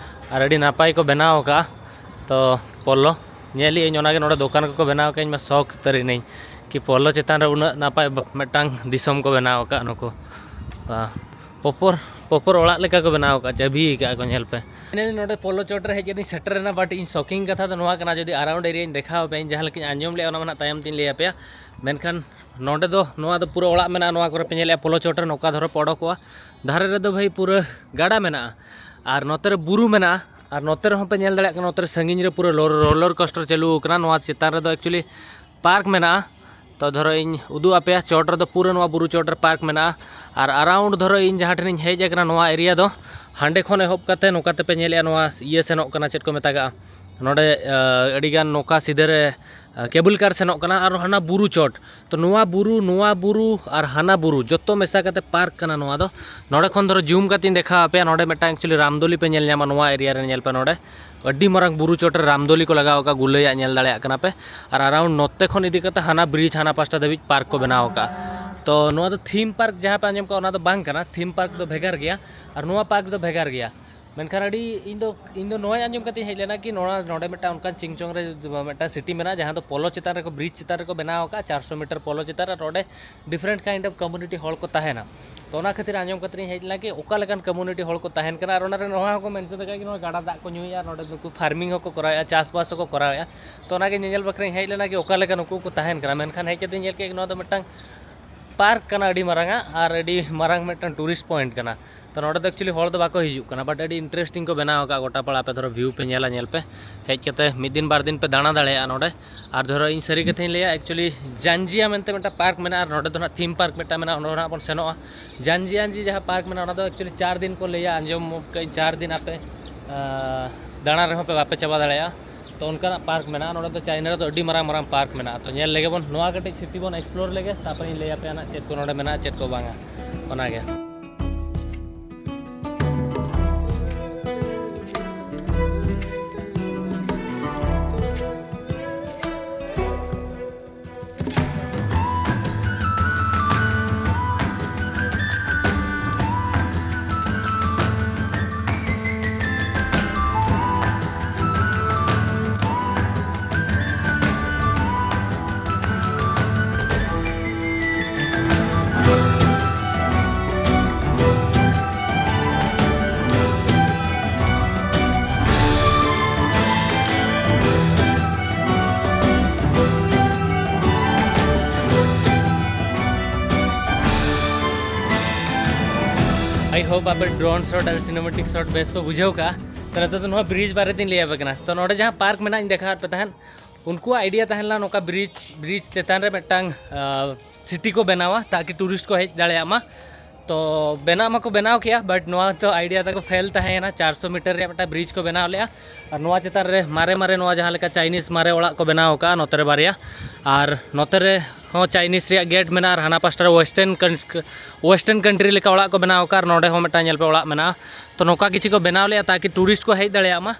ᱟᱨ ᱟᱹᱰᱤ ᱱᱟᱯᱟᱭ ᱠᱚ ᱵᱮᱱᱟᱣ ᱟᱠᱟᱫᱼᱟ᱾ ᱛᱚ ᱯᱚᱞᱞᱚ ᱧᱮᱞ ᱮᱫ ᱟᱹᱧ, ᱚᱱᱟᱜᱮ ᱱᱚᱰᱮ ᱫᱚᱠᱟᱱ ᱠᱚᱠᱚ ᱵᱮᱱᱟᱣ ᱟᱠᱟᱫᱼᱟ, ᱤᱧ ᱢᱟ ᱥᱚᱠ ᱩᱛᱟᱹᱨ ᱮᱱᱟᱹᱧ ᱠᱤ ᱯᱚᱞᱞᱚ ᱪᱮᱛᱟᱱ ᱨᱮ ᱩᱱᱟᱹᱜ ᱱᱟᱯᱟᱭ ᱵ-, ᱢᱤᱫᱴᱟᱝ ᱫᱤᱥᱚᱢ ᱠᱚ ᱵᱮᱱᱟᱣ ᱟᱠᱟᱫ ᱱᱩᱠᱩ᱾ ᱵᱟ, ᱯᱚᱯᱚᱨ, ᱯᱚᱯᱚᱨ ᱚᱲᱟᱜ ᱞᱮᱠᱟ ᱠᱚ ᱵᱮᱱᱟᱣ ᱟᱠᱟᱫ, ᱪᱟᱹᱵᱤ ᱟᱠᱟᱫ ᱠᱚ, ᱧᱮᱞ ᱯᱮ᱾ ᱧᱮᱞ ᱱᱚᱰᱮ ᱯᱚᱞᱞᱚ ᱪᱚᱴ ᱨᱮ ᱦᱮᱡ ᱠᱟᱛᱮᱧ ᱥᱮᱴᱮᱨ ᱮᱱᱟ, but ᱤᱧ ᱥᱚᱠᱤᱝ ᱠᱟᱛᱷᱟ ᱫᱚ ᱱᱚᱣᱟ ᱠᱟᱱᱟ, ᱡᱩᱫᱤ ᱟᱨᱟᱣᱩᱱᱰ ᱮᱨᱤᱭᱟᱧ ᱫᱮᱠᱷᱟᱣ ᱟᱯᱮᱭᱟ, ᱤᱧ ᱡᱟᱦᱟᱸ ᱞᱮᱠᱟᱧ ᱟᱸᱡᱚᱢ ᱞᱮᱫᱼᱟ ᱚᱱᱟ ᱢᱟ ᱱᱟᱜ ᱛᱟᱭᱚᱢ ᱛᱤᱧ ᱞᱟᱹᱭ ᱟᱯᱮᱭᱟ, ᱢᱮᱱᱠᱷᱟᱱ ᱱᱚᱰᱮ ᱫᱚ ᱱᱚᱣᱟ ᱫᱚ ᱯᱩᱨᱟᱹ ᱚᱲᱟᱜ ᱢᱮᱱᱟᱜᱼᱟ, ᱱᱚᱣᱟ ᱠᱚᱨᱮ ᱯᱮ ᱧᱮᱞᱮᱫᱼᱟ ᱯᱚᱞᱚ ᱪᱚᱴ ᱨᱮ ᱱᱚᱝᱠᱟ ᱫᱷᱚᱨᱚ ᱯᱮ ᱚᱰᱚᱠᱚᱜᱼᱟ᱾ ᱫᱷᱟᱨᱮ ᱨᱮᱫᱚ ᱵᱷᱟᱹᱭ ᱯᱩᱨᱟᱹ ᱜᱟᱰᱟ ᱢᱮᱱᱟᱜᱼᱟ, ᱟᱨ ᱱᱚᱛᱮ ᱨᱮ ᱵᱩᱨᱩ ᱢᱮᱱᱟᱜᱼᱟ, ᱟᱨ ᱱᱚᱛᱮ ᱨᱮᱦᱚᱸ ᱯᱮ ᱧᱮᱞ ᱫᱟᱲᱮᱭᱟᱜ ᱠᱟᱱᱟ, ᱱᱚᱛᱮ ᱨᱮ ᱥᱟᱺᱜᱤᱧ ᱨᱮ ᱯᱩᱨᱟᱹ ᱞᱳᱨ-, ᱨᱳᱞᱟᱨ ᱠᱳᱥᱴᱟᱨ ᱪᱟᱹᱞᱩ ᱟᱠᱟᱱᱟ᱾ ᱱᱚᱣᱟ ᱪᱮᱛᱟᱱ ᱨᱮᱫᱚ actually ᱯᱟᱨᱠ ᱢᱮᱱᱟᱜᱼᱟ᱾ ᱛᱚ ᱫᱷᱚᱨᱚ ᱤᱧ ᱩᱫᱩᱜ ᱟᱯᱮᱭᱟ, ᱪᱚᱴ ᱨᱮᱫᱚ ᱯᱩᱨᱟᱹ ᱱᱚᱣᱟ ᱵᱩᱨᱩ ᱪᱚᱴ ᱨᱮ ᱯᱟᱨᱠ ᱢᱮᱱᱟᱜᱼᱟ᱾ ᱟᱨ ᱟᱨᱟᱣᱩᱱᱰ ᱫᱷᱚᱨᱚ ᱤᱧ ᱡᱟᱦᱟᱸ ᱴᱷᱮᱱᱤᱧ ᱦᱮᱡ ᱟᱠᱟᱱᱟ ᱱᱚᱣᱟ ᱮᱨᱤᱭᱟ ᱫᱚ, ᱦᱟᱸᱰᱮ ᱠᱷᱚᱱ ᱮᱦᱚᱵ ᱠᱟᱛᱮ ᱱᱚᱝᱠᱟ ᱛᱮᱯᱮ ᱧᱮᱞᱮᱫᱼᱟ, ᱱᱚᱣᱟ ᱤᱭᱟᱹ ᱥᱮᱱᱚᱜ ᱠᱟᱱᱟ, ᱪᱮᱫ ᱠᱚ ᱢᱮᱛᱟᱜᱟᱜᱼᱟ, ᱱᱚᱰᱮ ᱟᱹᱰᱤᱜᱟᱱ ᱱᱚᱝᱠᱟ ᱥᱤᱫᱷᱟᱹ ᱨᱮ ᱠᱮᱵᱚᱞ ᱠᱟᱨ ᱥᱮᱱᱚᱜ ᱠᱟᱱᱟ, ᱟᱨ ᱦᱟᱱᱟ ᱵᱩᱨᱩ ᱪᱚᱴ᱾ ᱛᱚ ᱱᱚᱣᱟ ᱵᱩᱨᱩ, ᱱᱚᱣᱟ ᱵᱩᱨᱩ ᱟᱨ ᱦᱟᱱᱟ ᱵᱩᱨᱩ ᱡᱚᱛᱚ ᱢᱮᱥᱟ ᱠᱟᱛᱮ ᱯᱟᱨᱠ ᱠᱟᱱᱟ ᱱᱚᱣᱟ ᱫᱚ᱾ ᱱᱚᱰᱮ ᱠᱷᱚᱱ ᱫᱷᱚᱨᱚ ᱡᱩᱢ ᱠᱟᱛᱮᱧ ᱫᱮᱠᱷᱟᱣ ᱟᱯᱮᱭᱟ, ᱱᱚᱰᱮ ᱢᱤᱫᱴᱟᱝ actually ᱨᱟᱢᱫᱚᱞᱤ ᱯᱮ ᱧᱮᱞ ᱧᱟᱢᱟ᱾ ᱱᱚᱣᱟ ᱮᱨᱤᱭᱟ ᱨᱮ ᱧᱮᱞ ᱯᱮ, ᱱᱚᱰᱮ ᱟᱹᱰᱤ ᱢᱟᱨᱟᱝ ᱵᱩᱨᱩ ᱪᱚᱴ ᱨᱮ ᱨᱟᱢᱫᱚᱞᱤ ᱠᱚ ᱞᱟᱜᱟᱣ ᱟᱠᱟᱫ, ᱜᱩᱞᱟᱹᱭᱟᱜ ᱧᱮᱞ ᱫᱟᱲᱮᱭᱟᱜ ᱠᱟᱱᱟ ᱯᱮ᱾ ᱟᱨ ᱟᱨᱟᱣᱩᱱᱰ ᱱᱚᱛᱮ ᱠᱷᱚᱱ ᱤᱫᱤ ᱠᱟᱛᱮ ᱦᱟᱱᱟ ᱵᱨᱤᱡᱽ ᱦᱟᱱᱟ ᱯᱟᱥᱴᱟ ᱫᱷᱟᱹᱵᱤᱡ ᱯᱟᱨᱠ ᱠᱚ ᱵᱮᱱᱟᱣ ᱟᱠᱟᱫᱼᱟ᱾ ᱛᱚ ᱱᱚᱣᱟ ᱫᱚ ᱛᱷᱤᱢ ᱯᱟᱨᱠ ᱡᱟᱦᱟᱸ ᱯᱮ ᱟᱸᱡᱚᱢ ᱠᱟᱜᱼᱟ, ᱚᱱᱟ ᱫᱚ ᱵᱟᱝ ᱠᱟᱱᱟ, ᱛᱷᱤᱢ ᱯᱟᱨᱠ ᱫᱚ ᱵᱷᱮᱜᱟᱨ ᱜᱮᱭᱟ᱾ ᱟᱨ ᱱᱚᱣᱟ ᱯᱟᱨᱠ ᱫᱚ ᱵᱷᱮᱜᱟᱨ ᱜᱮᱭᱟ᱾ ᱢᱮᱱᱠᱷᱟᱱ ᱟᱹᱰᱤ, ᱤᱧ ᱫᱚ, ᱤᱧ ᱫᱚ ᱱᱚᱣᱟᱧ ᱟᱸᱡᱚᱢ ᱠᱟᱛᱮᱧ ᱦᱮᱡ ᱞᱮᱱᱟ ᱠᱤ ᱱᱚᱣᱟ, ᱱᱚᱰᱮ ᱢᱤᱫᱴᱟᱝ ᱚᱱᱠᱟᱱ ᱪᱤᱝᱪᱚᱝ ᱨᱮ ᱢᱤᱫᱴᱟᱝ ᱥᱤᱴᱤ ᱢᱮᱱᱟᱜᱼᱟ, ᱡᱟᱦᱟᱸ ᱫᱚ ᱯᱚᱞᱚ ᱪᱮᱛᱟᱱ ᱨᱮᱠᱚ, ᱵᱨᱤᱡᱽ ᱪᱮᱛᱟᱱ ᱨᱮᱠᱚ ᱵᱮᱱᱟᱣ ᱟᱠᱟᱫᱼᱟ, ᱪᱟᱨᱥᱚ ᱢᱤᱴᱟᱨ ᱯᱚᱞᱚ ᱪᱮᱛᱟᱱ ᱨᱮ, ᱱᱚᱰᱮ ᱰᱤᱯᱷᱟᱨᱮᱱᱴ ᱠᱟᱭᱤᱱᱰ ᱚᱯᱷ ᱠᱚᱢᱭᱩᱱᱤᱴᱤ ᱦᱚᱲ ᱠᱚ ᱛᱟᱦᱮᱱᱟ᱾ ᱛᱚ ᱚᱱᱟ ᱠᱷᱟᱹᱛᱤᱨ ᱟᱸᱡᱚᱢ ᱠᱟᱛᱮᱧ ᱦᱮᱡ ᱞᱮᱱᱟ ᱠᱤ ᱚᱠᱟ ᱞᱮᱠᱟᱱ ᱠᱚᱢᱭᱩᱱᱤᱴᱤ ᱦᱚᱲ ᱠᱚ ᱛᱟᱦᱮᱱ ᱠᱟᱱᱟ᱾ ᱟᱨ ᱚᱱᱟ ᱨᱮ ᱱᱚᱣᱟ ᱦᱚᱸᱠᱚ ᱢᱮᱱᱥᱚᱱ ᱟᱠᱟᱫ ᱠᱤ ᱱᱚᱣᱟ ᱜᱟᱰᱟ ᱫᱟᱜ ᱠᱚ ᱧᱩᱭᱟ, ᱟᱨ ᱱᱚᱰᱮ ᱱᱩᱠᱩ ᱯᱷᱟᱨᱢᱤᱝ ᱦᱚᱸᱠᱚ ᱠᱚᱨᱟᱣᱮᱫᱼᱟ, ᱪᱟᱥᱵᱟᱥ ᱦᱚᱸᱠᱚ ᱠᱚᱨᱟᱣᱮᱫᱼᱟ᱾ ᱛᱚ ᱚᱱᱟᱜᱮ ᱧᱮᱧᱮᱞ ᱵᱟᱠᱷᱨᱟᱧ ᱦᱮᱡ ᱞᱮᱱᱟ ᱠᱤ ᱚᱠᱟ ᱞᱮᱠᱟ ᱱᱩᱠᱩ ᱠᱚ ᱛᱟᱦᱮᱱ ᱠᱟᱱᱟ᱾ ᱢᱮᱱᱠᱷᱟᱱ ᱦᱮᱡ ᱠᱟᱛᱮᱧ ᱧᱮᱞ ᱠᱮᱫ ᱱᱚᱣᱟ ᱫᱚ ᱢᱤᱫᱴᱟᱝ ᱯᱟᱨᱠ ᱠᱟᱱᱟ ᱟᱹᱰᱤ ᱢᱟᱨᱟᱝᱟᱜ, ᱟᱨ ᱟᱹᱰᱤ ᱢᱟᱨᱟᱝ ᱢᱤᱫᱴᱟᱝ ᱴᱩᱨᱤᱥᱴ ᱯᱚᱭᱮᱱᱴ ᱠᱟᱱᱟ᱾ ᱛᱚ ᱱᱚᱰᱮ ᱫᱚ ᱮᱠᱪᱩᱭᱮᱞᱤ ᱦᱚᱲ ᱫᱚ ᱵᱟᱠᱚ ᱦᱤᱡᱩᱜ ᱠᱟᱱᱟ, ᱵᱟᱴ ᱟᱹᱰᱤ ᱤᱱᱴᱟᱨᱮᱥᱴᱤᱝ ᱠᱚ ᱵᱮᱱᱟᱣ ᱟᱠᱟᱫᱼᱟ ᱜᱚᱴᱟ ᱯᱟᱲᱟ᱾ ᱟᱯᱮ ᱫᱷᱚᱨᱚ ᱵᱷᱤᱭᱩ ᱯᱮ ᱧᱮᱞᱟ, ᱧᱮᱞ ᱯᱮ, ᱦᱮᱡ ᱠᱟᱛᱮ ᱢᱤᱫ ᱫᱤᱱ ᱵᱟᱨ ᱫᱤᱱ ᱯᱮ ᱫᱟᱬᱟ ᱫᱟᱲᱮᱭᱟᱜᱼᱟ ᱱᱚᱰᱮ᱾ ᱟᱨ ᱫᱷᱚᱨᱚ ᱤᱧ ᱥᱟᱹᱨᱤ ᱠᱟᱛᱷᱟᱧ ᱞᱟᱹᱭᱟ, ᱮᱠᱪᱩᱭᱮᱞᱤ ᱡᱟᱱᱡᱤᱭᱟ ᱢᱮᱱᱛᱮ ᱢᱤᱫᱴᱟᱝ ᱯᱟᱨᱠ ᱢᱮᱱᱟᱜᱼᱟ, ᱟᱨ ᱱᱚᱰᱮ ᱫᱚ ᱱᱟᱦᱟᱜ ᱛᱷᱤᱢ ᱯᱟᱨᱠ ᱢᱤᱫᱴᱟᱝ ᱢᱮᱱᱟᱜᱼᱟ, ᱚᱸᱰᱮ ᱱᱟᱦᱟᱜ ᱵᱚᱱ ᱥᱮᱱᱚᱜᱼᱟ᱾ ᱡᱟᱱᱡᱤᱭᱟᱱᱡᱤ ᱡᱟᱦᱟᱸ ᱯᱟᱨᱠ ᱢᱮᱱᱟᱜᱼᱟ, ᱚᱱᱟ ᱫᱚ ᱮᱠᱪᱩᱭᱮᱞᱤ ᱪᱟᱨ ᱫᱤᱱ ᱠᱚ ᱞᱟᱹᱭᱟ, ᱟᱸᱡᱚᱢ ᱠᱟᱜ ᱟᱹᱧ ᱪᱟᱨ ᱫᱤᱱ ᱟᱯᱮ ᱟᱸ, ᱫᱟᱬᱟ ᱨᱮᱦᱚᱸ ᱯᱮ ᱵᱟᱯᱮ ᱪᱟᱵᱟ ᱫᱟᱲᱮᱭᱟᱜᱼᱟ᱾ ᱛᱚ ᱚᱱᱠᱟᱱᱟᱜ ᱯᱟᱨᱠ ᱢᱮᱱᱟᱜᱼᱟ ᱱᱚᱰᱮ ᱫᱚ, ᱪᱟᱭᱱᱟ ᱨᱮᱫᱚ ᱟᱹᱰᱤ ᱢᱟᱨᱟᱝ ᱢᱟᱨᱟᱝ ᱯᱟᱨᱠ ᱢᱮᱱᱟᱜᱼᱟ᱾ ᱛᱚ ᱧᱮᱞ ᱞᱮᱜᱮ ᱵᱚᱱ, ᱱᱚᱣᱟ ᱠᱟᱹᱴᱤᱡ ᱥᱤᱴᱤ ᱵᱚᱱ ᱮᱠᱥᱯᱞᱳᱨ ᱞᱮᱜᱮ, ᱛᱟᱨᱯᱚᱨᱮᱧ ᱞᱟᱹᱭ ᱟᱯᱮᱭᱟ ᱱᱟᱜ ᱪᱮᱫ ᱠᱚ ᱱᱚᱰᱮ ᱢᱮᱱᱟᱜᱼᱟ, ᱪᱮᱫ ᱠᱚ ᱵᱟᱝᱟ, ᱚᱱᱟᱜᱮ᱾ I hope ᱟᱯᱮ drone shot ᱟᱨ cinematic shot ᱵᱮᱥ ᱯᱮ ᱵᱩᱡᱷᱟᱹᱣ ᱠᱟᱜᱼᱟ᱾ ᱛᱚ ᱱᱤᱛᱚᱜ ᱫᱚ ᱱᱚᱣᱟ ᱵᱨᱤᱡᱽ ᱵᱟᱨᱮ ᱛᱤᱧ ᱞᱟᱹᱭ ᱟᱯᱮ ᱠᱟᱱᱟ᱾ ᱛᱚ ᱱᱚᱰᱮ ᱡᱟᱦᱟᱸ ᱯᱟᱨᱠ ᱢᱮᱱᱟᱜ ᱤᱧ ᱫᱮᱠᱷᱟᱣᱟᱫ ᱯᱮ ᱛᱟᱦᱮᱸᱫ, ᱩᱱᱠᱩᱣᱟᱜ ᱟᱭᱰᱤᱭᱟ ᱛᱟᱦᱮᱸ ᱞᱮᱱᱟ ᱱᱚᱝᱠᱟ ᱵᱨᱤᱡᱽ, ᱵᱨᱤᱡᱽ ᱪᱮᱛᱟᱱ ᱨᱮ ᱢᱤᱫᱴᱟᱝ, ᱟᱸ, ᱥᱤᱴᱤ ᱠᱚ ᱵᱮᱱᱟᱣᱟ, ᱛᱟᱠᱤ ᱴᱩᱨᱤᱥᱴ ᱠᱚ ᱦᱮᱡ ᱫᱟᱲᱮᱭᱟᱜ ᱢᱟ᱾ ᱛᱚ ᱵᱮᱱᱟᱣ ᱢᱟᱠᱚ ᱵᱮᱱᱟᱣ ᱠᱮᱜᱼᱟ, ᱵᱟᱴ ᱱᱚᱣᱟ ᱫᱚ ᱟᱭᱰᱤᱭᱟ ᱛᱟᱠᱚ ᱯᱷᱮᱞ ᱛᱟᱦᱮᱸᱭᱮᱱᱟ᱾ ᱪᱟᱨᱥᱚ ᱢᱤᱴᱟᱨ ᱨᱮᱭᱟᱜ ᱢᱤᱫᱴᱟᱝ ᱵᱨᱤᱡᱽ ᱠᱚ ᱵᱮᱱᱟᱣ ᱞᱮᱜᱼᱟ, ᱟᱨ ᱱᱚᱣᱟ ᱪᱮᱛᱟᱱ ᱨᱮ ᱢᱟᱨᱮ ᱢᱟᱨᱮ ᱱᱚᱣᱟ ᱡᱟᱦᱟᱸ ᱞᱮᱠᱟ ᱪᱟᱭᱱᱤᱡᱽ ᱢᱟᱨᱮ ᱚᱲᱟᱜ ᱠᱚ ᱵᱮᱱᱟᱣ ᱟᱠᱟᱫᱼᱟ ᱱᱚᱛᱮ ᱨᱮ ᱵᱟᱨᱭᱟ, ᱟᱨ ᱱᱚᱛᱮ ᱨᱮ ᱦᱚᱸ ᱪᱟᱭᱱᱤᱡᱽ ᱨᱮᱭᱟᱜ ᱜᱮᱴ ᱢᱮᱱᱟᱜᱼᱟ, ᱟᱨ ᱦᱟᱱᱟ ᱯᱟᱥᱴᱟ ᱨᱮ ᱳᱭᱮᱥᱴᱟᱨᱱ ᱠᱟᱱ-, ᱳᱭᱮᱥᱴᱟᱨᱱ ᱠᱟᱱᱴᱨᱤ ᱞᱮᱠᱟ ᱚᱲᱟᱜ ᱠᱚ ᱵᱮᱱᱟᱣ ᱟᱠᱟᱫᱼᱟ, ᱟᱨ ᱱᱚᱰᱮ ᱦᱚᱸ ᱢᱤᱫᱴᱟᱝ ᱧᱮᱞ ᱯᱮ ᱚᱲᱟᱜ ᱢᱮᱱᱟᱜᱼᱟ᱾ ᱛᱚ ᱱᱚᱝᱠᱟ ᱠᱤᱪᱷᱩ ᱠᱚ ᱵᱮᱱᱟᱣ ᱞᱮᱜᱼᱟ ᱛᱟᱠᱤ ᱴᱩᱨᱤᱥᱴ ᱠᱚ ᱦᱮᱡ ᱫᱟᱲᱮᱭᱟᱜ ᱢᱟ᱾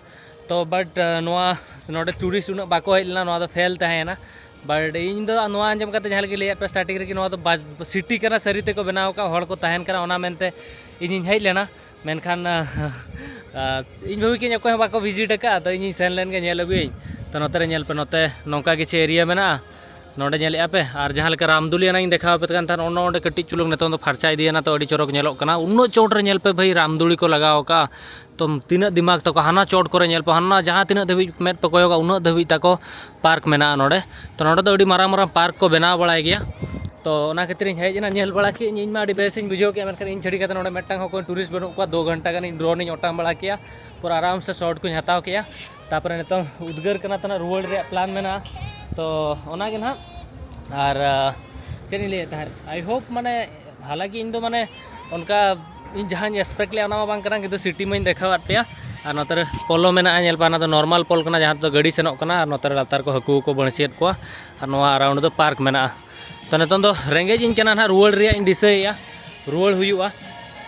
ᱛᱚ ᱵᱟᱴ, ᱟᱸ, ᱱᱚᱣᱟ ᱱᱚᱰᱮ ᱴᱩᱨᱤᱥᱴ ᱩᱱᱟᱹᱜ ᱵᱟᱠᱚ ᱦᱮᱡ ᱞᱮᱱᱟ, ᱱᱚᱣᱟ ᱫᱚ ᱯᱷᱮᱞ ᱛᱟᱦᱮᱸᱭᱮᱱᱟ᱾ ᱵᱟᱴ ᱤᱧ ᱫᱚ ᱱᱚᱣᱟ ᱟᱸᱡᱚᱢ ᱠᱟᱛᱮ ᱡᱟᱦᱟᱸ ᱞᱮᱠᱟ ᱞᱟᱹᱭᱟᱫ ᱯᱮ ᱥᱴᱟᱨᱴᱤᱝ ᱨᱮᱜᱮ, ᱱᱚᱣᱟ ᱫᱚ ᱵᱟᱡ-, ᱥᱤᱴᱤ ᱠᱟᱱᱟ, ᱥᱟᱹᱨᱤ ᱛᱮᱠᱚ ᱵᱮᱱᱟᱣ ᱟᱠᱟᱫ, ᱦᱚᱲ ᱠᱚ ᱛᱟᱦᱮᱱ ᱠᱟᱱᱟ, ᱚᱱᱟ ᱢᱮᱱᱛᱮ ᱤᱧᱤᱧ ᱦᱮᱡ ᱞᱮᱱᱟ᱾ ᱢᱮᱱᱠᱷᱟᱱ, ᱟᱸ, ᱟᱸ, ᱤᱧ ᱵᱷᱟᱹᱵᱤ ᱠᱮᱫᱟᱹᱧ ᱚᱠᱚᱭ ᱦᱚᱸ ᱵᱟᱠᱚ ᱵᱷᱤᱡᱤᱴ ᱟᱠᱟᱫᱼᱟ, ᱛᱚ ᱤᱧᱤᱧ ᱥᱮᱱ ᱞᱮᱱ ᱜᱮ ᱧᱮᱞ ᱟᱹᱜᱩᱭᱟᱹᱧ᱾ ᱛᱚ ᱱᱚᱛᱮ ᱨᱮ ᱧᱮᱞ ᱯᱮ, ᱱᱚᱛᱮ ᱱᱚᱝᱠᱟ ᱠᱤᱪᱷᱩ ᱮᱨᱤᱭᱟ ᱢᱮᱱᱟᱜᱼᱟ᱾ ᱱᱚᱰᱮ ᱧᱮᱞᱮᱫᱼᱟ ᱯᱮ, ᱟᱨ ᱡᱟᱦᱟᱸ ᱞᱮᱠᱟ ᱨᱟᱢᱫᱩᱞᱤ ᱮᱱᱟᱝ ᱤᱧ ᱫᱮᱠᱷᱟᱣ ᱟᱯᱮ ᱠᱟᱱ ᱛᱟᱦᱮᱸᱫ, ᱚᱱᱟ ᱚᱸᱰᱮ ᱠᱟᱹᱴᱤᱡ ᱪᱩᱞᱩᱝ ᱱᱤᱛᱚᱝ ᱫᱚ ᱯᱷᱟᱨᱪᱟ ᱤᱫᱤᱭᱮᱱᱟ, ᱛᱚ ᱟᱹᱰᱤ ᱪᱚᱨᱚᱠ ᱧᱮᱞᱚᱜ ᱠᱟᱱᱟ᱾ ᱩᱱᱟᱹᱜ ᱪᱚᱴ ᱨᱮ ᱧᱮᱞ ᱯᱮ ᱵᱷᱟᱹᱭ, ᱨᱟᱢᱫᱩᱞᱤ ᱠᱚ ᱞᱟᱜᱟᱣ ᱟᱠᱟᱫᱼᱟ᱾ ᱛᱚ ᱛᱤᱱᱟᱹᱜ ᱫᱤᱢᱟᱜᱽ ᱛᱟᱠᱚ, ᱦᱟᱱᱟ ᱪᱚᱴ ᱠᱚᱨᱮ ᱧᱮᱞ ᱯᱮ, ᱦᱟᱱᱟ ᱡᱟᱦᱟᱸ ᱛᱤᱱᱟᱹᱜ ᱫᱷᱟᱹᱵᱤᱡ ᱢᱮᱫ ᱯᱮ ᱠᱚᱭᱚᱜᱟ, ᱩᱱᱟᱹᱜ ᱫᱷᱟᱹᱵᱤᱡ ᱛᱟᱠᱚ ᱯᱟᱨᱠ ᱢᱮᱱᱟᱜᱼᱟ ᱱᱚᱰᱮ᱾ ᱛᱚ ᱱᱚᱰᱮ ᱫᱚ ᱟᱹᱰᱤ ᱢᱟᱨᱟᱝ ᱢᱟᱨᱟᱝ ᱯᱟᱨᱠ ᱠᱚ ᱵᱮᱱᱟᱣ ᱵᱟᱲᱟᱭ ᱜᱮᱭᱟ᱾ ᱛᱚ ᱚᱱᱟ ᱠᱷᱟᱹᱛᱤᱨ ᱤᱧ ᱦᱮᱡ ᱮᱱᱟ, ᱧᱮᱞ ᱵᱟᱲᱟ ᱠᱮᱫᱟᱹᱧ, ᱤᱧ ᱢᱟ ᱟᱹᱰᱤ ᱵᱮᱥ ᱤᱧ ᱵᱩᱡᱷᱟᱹᱣ ᱠᱮᱫᱟ, ᱢᱮᱱᱠᱷᱟᱱ ᱤᱧ ᱪᱷᱟᱹᱲᱤ ᱠᱟᱛᱮ ᱱᱚᱰᱮ ᱢᱤᱫᱴᱟᱝ ᱦᱚᱸ ᱚᱠᱚᱭ ᱴᱩᱨᱤᱥᱴ ᱵᱟᱹᱱᱩᱜ ᱠᱚᱣᱟ᱾ ᱫᱩ ᱜᱷᱚᱱᱴᱟ ᱜᱟᱱ ᱤᱧ ᱰᱨᱳᱱ ᱤᱧ ᱚᱴᱟᱝ ᱵᱟᱲᱟ ᱠᱮᱫᱟ, ᱯᱩᱨᱟᱹ ᱟᱨᱟᱢ ᱥᱮ ᱥᱚᱴ ᱠᱚᱧ ᱦᱟᱛᱟᱣ ᱠᱮᱫᱟ᱾ ᱛᱟᱨᱯᱚᱨᱮ ᱱᱤᱛᱚᱝ ᱩᱫᱽᱜᱟᱹᱨ ᱠᱟᱱᱟ, ᱛᱟᱦᱮᱱᱟ ᱨᱩᱣᱟᱹᱲ ᱨᱮᱭᱟᱜ ᱯᱞᱟᱱ ᱢᱮᱱᱟᱜᱼᱟ᱾ ᱛᱚ ᱚᱱᱟᱜᱮ ᱱᱟᱦᱟᱜ᱾ ᱟᱨ ᱪᱮᱫ ᱤᱧ ᱞᱟᱹᱭᱮᱫ ᱛᱟᱦᱮᱸᱫ, ᱟᱭ ᱦᱳᱯ ᱢᱟᱱᱮ, ᱦᱟᱞᱟᱠᱤ ᱤᱧ ᱫᱚ ᱢᱟᱱᱮ ᱚᱱᱠᱟ ᱤᱧ ᱡᱟᱦᱟᱸᱧ ᱮᱠᱥᱯᱮᱠᱴ ᱞᱮᱫᱼᱟ ᱚᱱᱟ ᱢᱟ ᱵᱟᱝ ᱠᱟᱱᱟ, ᱠᱤᱱᱛᱩ ᱥᱤᱴᱤ ᱢᱟᱧ ᱫᱮᱠᱷᱟᱣᱟᱫ ᱯᱮᱭᱟ᱾ ᱟᱨ ᱱᱚᱛᱮ ᱨᱮ ᱯᱳᱞᱳ ᱢᱮᱱᱟᱜᱼᱟ, ᱧᱮᱞ ᱯᱮ, ᱚᱱᱟ ᱫᱚ ᱱᱚᱨᱢᱟᱞ ᱯᱳᱞ ᱠᱟᱱᱟ, ᱡᱟᱦᱟᱸ ᱛᱮᱫᱚ ᱜᱟᱹᱰᱤ ᱥᱮᱱᱚᱜ ᱠᱟᱱᱟ, ᱟᱨ ᱱᱚᱛᱮ ᱨᱮ ᱞᱟᱛᱟᱨ ᱠᱚ ᱦᱟᱹᱠᱩ ᱠᱚ ᱵᱟᱹᱲᱥᱤᱭᱮᱫ ᱠᱚᱣᱟ, ᱟᱨ ᱱᱚᱣᱟ ᱟᱨᱟᱣᱩᱱᱰ ᱫᱚ ᱯᱟᱨᱠ ᱢᱮᱱᱟᱜᱼᱟ᱾ ᱛᱚ ᱱᱤᱛᱚᱝ ᱫᱚ ᱨᱮᱸᱜᱮᱡ ᱤᱧ ᱠᱟᱱᱟ ᱱᱟᱦᱟᱜ, ᱨᱩᱣᱟᱹᱲ ᱨᱮᱭᱟᱜ ᱤᱧ ᱫᱤᱥᱟᱹᱭᱮᱫᱼᱟ, ᱨᱩᱣᱟᱹᱲ ᱦᱩᱭᱩᱜᱼᱟ᱾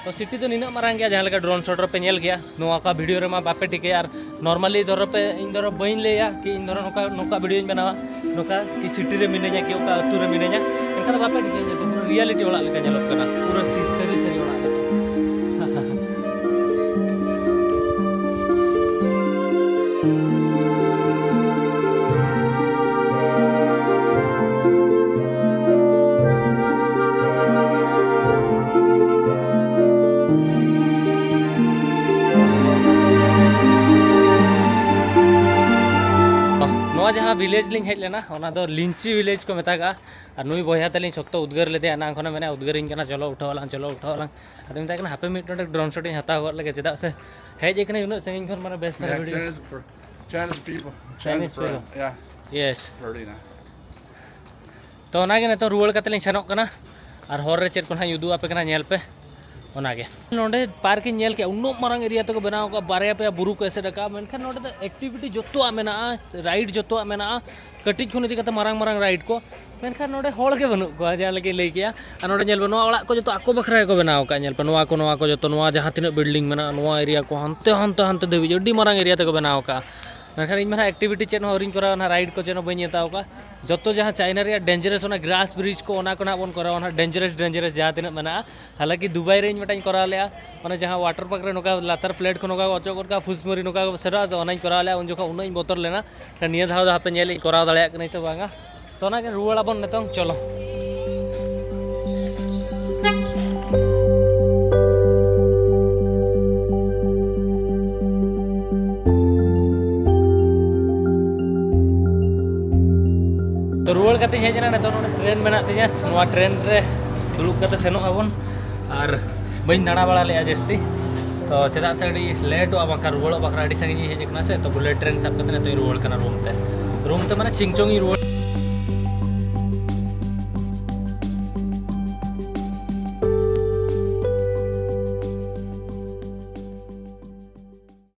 ᱛᱚ ᱥᱤᱴᱤ ᱫᱚ ᱱᱤᱱᱟᱹᱜ ᱢᱟᱨᱟᱝ ᱜᱮᱭᱟ, ᱡᱟᱦᱟᱸ ᱞᱮᱠᱟ ᱰᱨᱳᱱ ᱥᱚᱴ ᱨᱮᱯᱮ ᱧᱮᱞ ᱜᱮᱭᱟ, ᱱᱚᱣᱟ ᱠᱚ ᱵᱷᱤᱰᱤᱭᱳ ᱨᱮᱢᱟ ᱵᱟᱯᱮ ᱴᱷᱤᱠᱟᱹᱭᱟ᱾ ᱟᱨ ᱱᱚᱨᱢᱟᱞᱤ ᱫᱷᱚᱨᱚ ᱯᱮ, ᱤᱧ ᱫᱷᱚᱨᱚ ᱵᱟᱹᱧ ᱞᱟᱹᱭᱟ ᱠᱤ ᱤᱧ ᱫᱷᱚᱨᱚ ᱱᱚᱝᱠᱟ, ᱱᱚᱝᱠᱟ ᱵᱷᱤᱰᱤᱭᱳᱧ ᱵᱮᱱᱟᱣᱟ, ᱱᱚᱝᱠᱟ ᱠᱤ ᱥᱤᱴᱤ ᱨᱮ ᱢᱤᱱᱟᱹᱧᱟ ᱠᱤ ᱚᱠᱟ ᱟᱹᱛᱩ ᱨᱮ ᱢᱤᱱᱟᱹᱧᱟ, ᱮᱱᱠᱷᱟᱱ ᱫᱚ ᱵᱟᱯᱮ ᱴᱷᱤᱠᱟᱹᱭᱟ, ᱡᱮ ᱯᱩᱨᱟᱹ ᱨᱤᱭᱟᱞᱤᱴᱤ ᱚᱲᱟᱜ ᱞᱮᱠᱟ ᱧᱮᱞᱚᱜ ᱠᱟᱱᱟ, ᱯᱩᱨᱟᱹ ᱥᱤ-, ᱥᱟᱹᱨᱤ ᱥᱟᱹᱨᱤ ᱚᱲᱟᱜ ᱞᱮᱠᱟ᱾ ᱱᱚᱣᱟ ᱡᱟᱦᱟᱸ ᱵᱷᱤᱞᱮᱡᱽ ᱞᱤᱧ ᱦᱮᱡ ᱞᱮᱱᱟ, ᱚᱱᱟ ᱫᱚ ᱞᱤᱧᱪᱤ ᱵᱷᱤᱞᱮᱡᱽ ᱠᱚ ᱢᱮᱛᱟᱜᱼᱟ᱾ ᱟᱨ ᱱᱩᱭ ᱵᱚᱭᱦᱟ ᱛᱟᱹᱞᱤᱧ ᱥᱚᱠᱛᱚ ᱩᱫᱽᱜᱟᱹᱨ ᱞᱮᱫᱮᱭᱟ, ᱮᱱᱟᱝ ᱠᱷᱚᱱᱮ ᱢᱮᱱᱟ, "ᱩᱫᱽᱜᱟᱹᱨᱤᱧ ᱠᱟᱱᱟ, ᱪᱚᱞᱚ ᱩᱴᱷᱟᱹᱣ ᱟᱞᱟᱝ, ᱪᱚᱞᱚ ᱩᱴᱷᱟᱹᱣ ᱟᱞᱟᱝ᱾" ᱟᱫᱚ ᱢᱮᱛᱟᱭ ᱠᱟᱱᱟ, "ᱦᱟᱯᱮ ᱢᱤᱫ ᱱᱚᱰᱮ ᱰᱨᱳᱱ ᱥᱚᱴ ᱤᱧ ᱦᱟᱛᱟᱣ ᱜᱚᱫ ᱞᱮᱜᱮ, ᱪᱮᱫᱟᱜ ᱥᱮ ᱦᱮᱡ ᱟᱠᱟᱱᱟᱹᱧ ᱩᱱᱟᱹᱜ ᱥᱟᱺᱜᱤᱧ ᱠᱷᱚᱱ, ᱢᱟᱱᱮ ᱵᱮᱥ ᱫᱷᱟᱨᱟ video." Chinese for, Chinese Chinese friend. Yeah. Yes. Perdina. ᱛᱚ ᱚᱱᱟᱜᱮ ᱱᱤᱛᱚᱝ ᱨᱩᱣᱟᱹᱲ ᱠᱟᱛᱮ ᱞᱤᱧ ᱥᱮᱱᱚᱜ ᱠᱟᱱᱟ, ᱟᱨ ᱦᱚᱨ ᱨᱮ ᱪᱮᱫ ᱠᱚ ᱱᱟᱦᱟᱜ ᱤᱧ ᱩᱫᱩᱜ ᱟᱯᱮ ᱠᱟᱱᱟ, ᱧᱮᱞ ᱯᱮ᱾ ᱚᱱᱟᱜᱮ ᱱᱚᱰᱮ ᱯᱟᱨᱠ ᱤᱧ ᱧᱮᱞ ᱠᱮᱜᱼᱟ, ᱩᱱᱟᱹᱜ ᱢᱟᱨᱟᱝ ᱮᱨᱤᱭᱟ ᱛᱮᱠᱚ ᱵᱮᱱᱟᱣ ᱟᱠᱟᱫᱼᱟ, ᱵᱟᱨᱭᱟ ᱯᱮᱭᱟ ᱵᱩᱨᱩ ᱠᱚ ᱮᱥᱮᱫ ᱟᱠᱟᱫᱼᱟ, ᱢᱮᱱᱠᱷᱟᱱ ᱱᱚᱰᱮ ᱫᱚ ᱮᱠᱴᱤᱵᱷᱤᱴᱤ ᱡᱚᱛᱚᱣᱟᱜ ᱢᱮᱱᱟᱜᱼᱟ, ᱨᱟᱭᱤᱰ ᱡᱚᱛᱚᱣᱟᱜ ᱢᱮᱱᱟᱜᱼᱟ, ᱠᱟᱹᱴᱤᱡ ᱠᱷᱚᱱ ᱤᱫᱤ ᱠᱟᱛᱮ ᱢᱟᱨᱟᱝ ᱢᱟᱨᱟᱝ ᱨᱟᱭᱤᱰ ᱠᱚ᱾ ᱢᱮᱱᱠᱷᱟᱱ ᱱᱚᱰᱮ ᱦᱚᱲ ᱜᱮ ᱵᱟᱹᱱᱩᱜ ᱠᱚᱣᱟ, ᱡᱟᱦᱟᱸ ᱞᱮᱠᱟᱧ ᱞᱟᱹᱭ ᱠᱮᱜᱼᱟ᱾ ᱟᱨ ᱱᱚᱰᱮ ᱧᱮᱞ ᱯᱮ, ᱱᱚᱣᱟ ᱚᱲᱟᱜ ᱠᱚ ᱡᱚᱛᱚ ᱟᱠᱚ ᱵᱟᱠᱷᱨᱟ ᱜᱮᱠᱚ ᱵᱮᱱᱟᱣ ᱟᱠᱟᱫᱼᱟ᱾ ᱧᱮᱞ ᱯᱮ, ᱱᱚᱣᱟ ᱠᱚ, ᱱᱚᱣᱟ ᱠᱚ ᱡᱚᱛᱚ, ᱱᱚᱣᱟ ᱡᱟᱦᱟᱸ ᱛᱤᱱᱟᱹᱜ ᱵᱤᱞᱰᱤᱝ ᱢᱮᱱᱟᱜᱼᱟ, ᱱᱚᱣᱟ ᱮᱨᱤᱭᱟ ᱠᱚ ᱦᱟᱱᱛᱮ, ᱦᱟᱱᱛᱮ, ᱦᱟᱱᱛᱮ ᱫᱷᱟᱹᱵᱤᱡ ᱟᱹᱰᱤ ᱢᱟᱨᱟᱝ ᱮᱨᱤᱭᱟ ᱛᱮᱠᱚ ᱵᱮᱱᱟᱣ ᱟᱠᱟᱫᱼᱟ᱾ ᱢᱮᱱᱠᱷᱟᱱ ᱤᱧ ᱢᱟ ᱱᱟᱦᱟᱜ ᱮᱠᱴᱤᱵᱷᱤᱴᱤ ᱪᱮᱫ ᱦᱚᱸ ᱟᱹᱣᱨᱤᱧ ᱠᱚᱨᱟᱣᱟ, ᱱᱟᱦᱟᱜ ᱨᱟᱭᱤᱰ ᱠᱚ ᱪᱮᱫ ᱦᱚᱸ ᱵᱟᱹᱧ ᱦᱟᱛᱟᱣ ᱠᱟᱜᱼᱟ᱾ ᱡᱚᱛᱚ ᱡᱟᱦᱟᱸ ᱪᱟᱭᱱᱟ ᱨᱮᱭᱟᱜ ᱰᱮᱧᱡᱟᱨᱟᱥ ᱚᱱᱟ ᱜᱨᱟᱥ ᱵᱨᱤᱡᱽ ᱠᱚ, ᱚᱱᱟ ᱠᱚ ᱱᱟᱦᱟᱜ ᱵᱚᱱ ᱠᱚᱨᱟᱣᱟ, ᱱᱟᱦᱟᱜ ᱰᱮᱧᱡᱟᱨᱟᱥ, ᱰᱮᱧᱡᱟᱨᱟᱥ ᱡᱟᱦᱟᱸ ᱛᱤᱱᱟᱹᱜ ᱢᱮᱱᱟᱜᱼᱟ᱾ ᱦᱟᱞᱟᱝᱠᱤ ᱫᱩᱵᱟᱭ ᱨᱮ ᱤᱧ ᱢᱤᱫᱴᱟᱝ ᱤᱧ ᱠᱚᱨᱟᱣ ᱞᱮᱜᱼᱟ, ᱚᱱᱟ ᱡᱟᱦᱟᱸ ᱣᱟᱴᱟᱨ ᱯᱟᱨᱠ ᱨᱮ ᱱᱚᱝᱠᱟ ᱞᱟᱛᱟᱨ ᱯᱞᱮᱴ ᱠᱷᱚᱱ ᱱᱚᱝᱠᱟ ᱠᱚ ᱚᱪᱚᱜ ᱜᱚᱫ ᱠᱟᱜᱼᱟ, ᱯᱷᱩᱥᱢᱟᱹᱨᱤ ᱱᱚᱝᱠᱟ ᱠᱚ ᱥᱮᱨᱚᱜᱼᱟ, ᱚᱱᱟᱧ ᱠᱚᱨᱟᱣ ᱞᱮᱜᱼᱟ, ᱩᱱ ᱡᱚᱠᱷᱚᱱ ᱩᱱᱟᱹᱜ ᱤᱧ ᱵᱚᱛᱚᱨ ᱞᱮᱱᱟ᱾ ᱱᱤᱭᱟᱹ ᱫᱷᱟᱣ ᱫᱚ ᱦᱟᱯᱮ ᱧᱮᱞ ᱤᱧ ᱠᱚᱨᱟᱣ ᱫᱟᱲᱮᱭᱟᱜ ᱠᱟᱹᱱᱟᱹᱧ ᱥᱮ ᱵᱟᱝᱟ᱾ ᱛᱚ ᱚᱱᱟᱜᱮ ᱨᱩᱣᱟᱹᱲ ᱟᱵᱚᱱ ᱱᱤᱛᱚᱝ, ᱪᱚᱞᱚ᱾ ᱛᱚ ᱨᱩᱣᱟᱹᱲ ᱠᱟᱛᱮᱧ ᱦᱮᱡ ᱮᱱᱟ, ᱱᱤᱛᱚᱜ ᱱᱚᱰᱮ ᱴᱨᱮᱱ ᱢᱮᱱᱟᱜ ᱛᱤᱧᱟ, ᱱᱚᱣᱟ ᱴᱨᱮᱱ ᱨᱮ ᱫᱩᱲᱩᱵ ᱠᱟᱛᱮ ᱥᱮᱱᱚᱜ ᱟᱵᱚᱱ᱾ ᱟᱨ ᱵᱟᱹᱧ ᱫᱟᱬᱟ ᱵᱟᱲᱟ ᱞᱮᱫᱼᱟ ᱡᱟᱹᱥᱛᱤ, ᱛᱚ ᱪᱮᱫᱟᱜ ᱥᱮ ᱟᱹᱰᱤ ᱞᱮᱴᱚᱜᱼᱟ, ᱵᱟᱝᱠᱷᱟᱱ ᱨᱩᱣᱟᱹᱲᱚᱜ ᱵᱟᱠᱷᱨᱟ ᱟᱹᱰᱤ ᱥᱟᱺᱜᱤᱧ ᱤᱧ ᱦᱮᱡ ᱟᱠᱟᱱᱟ ᱥᱮ, ᱛᱚ ᱵᱩᱞᱮᱴ ᱴᱨᱮᱱ ᱥᱟᱵ ᱠᱟᱛᱮ ᱱᱤᱛᱚᱜ ᱤᱧ ᱨᱩᱣᱟᱹᱲ ᱠᱟᱱᱟ ᱨᱩᱢ ᱛᱮ᱾ ᱨᱩᱢ ᱛᱮ ᱢᱟᱱᱮ ᱪᱤᱝᱪᱚᱝ ᱤᱧ ᱨᱩᱣᱟᱹᱲ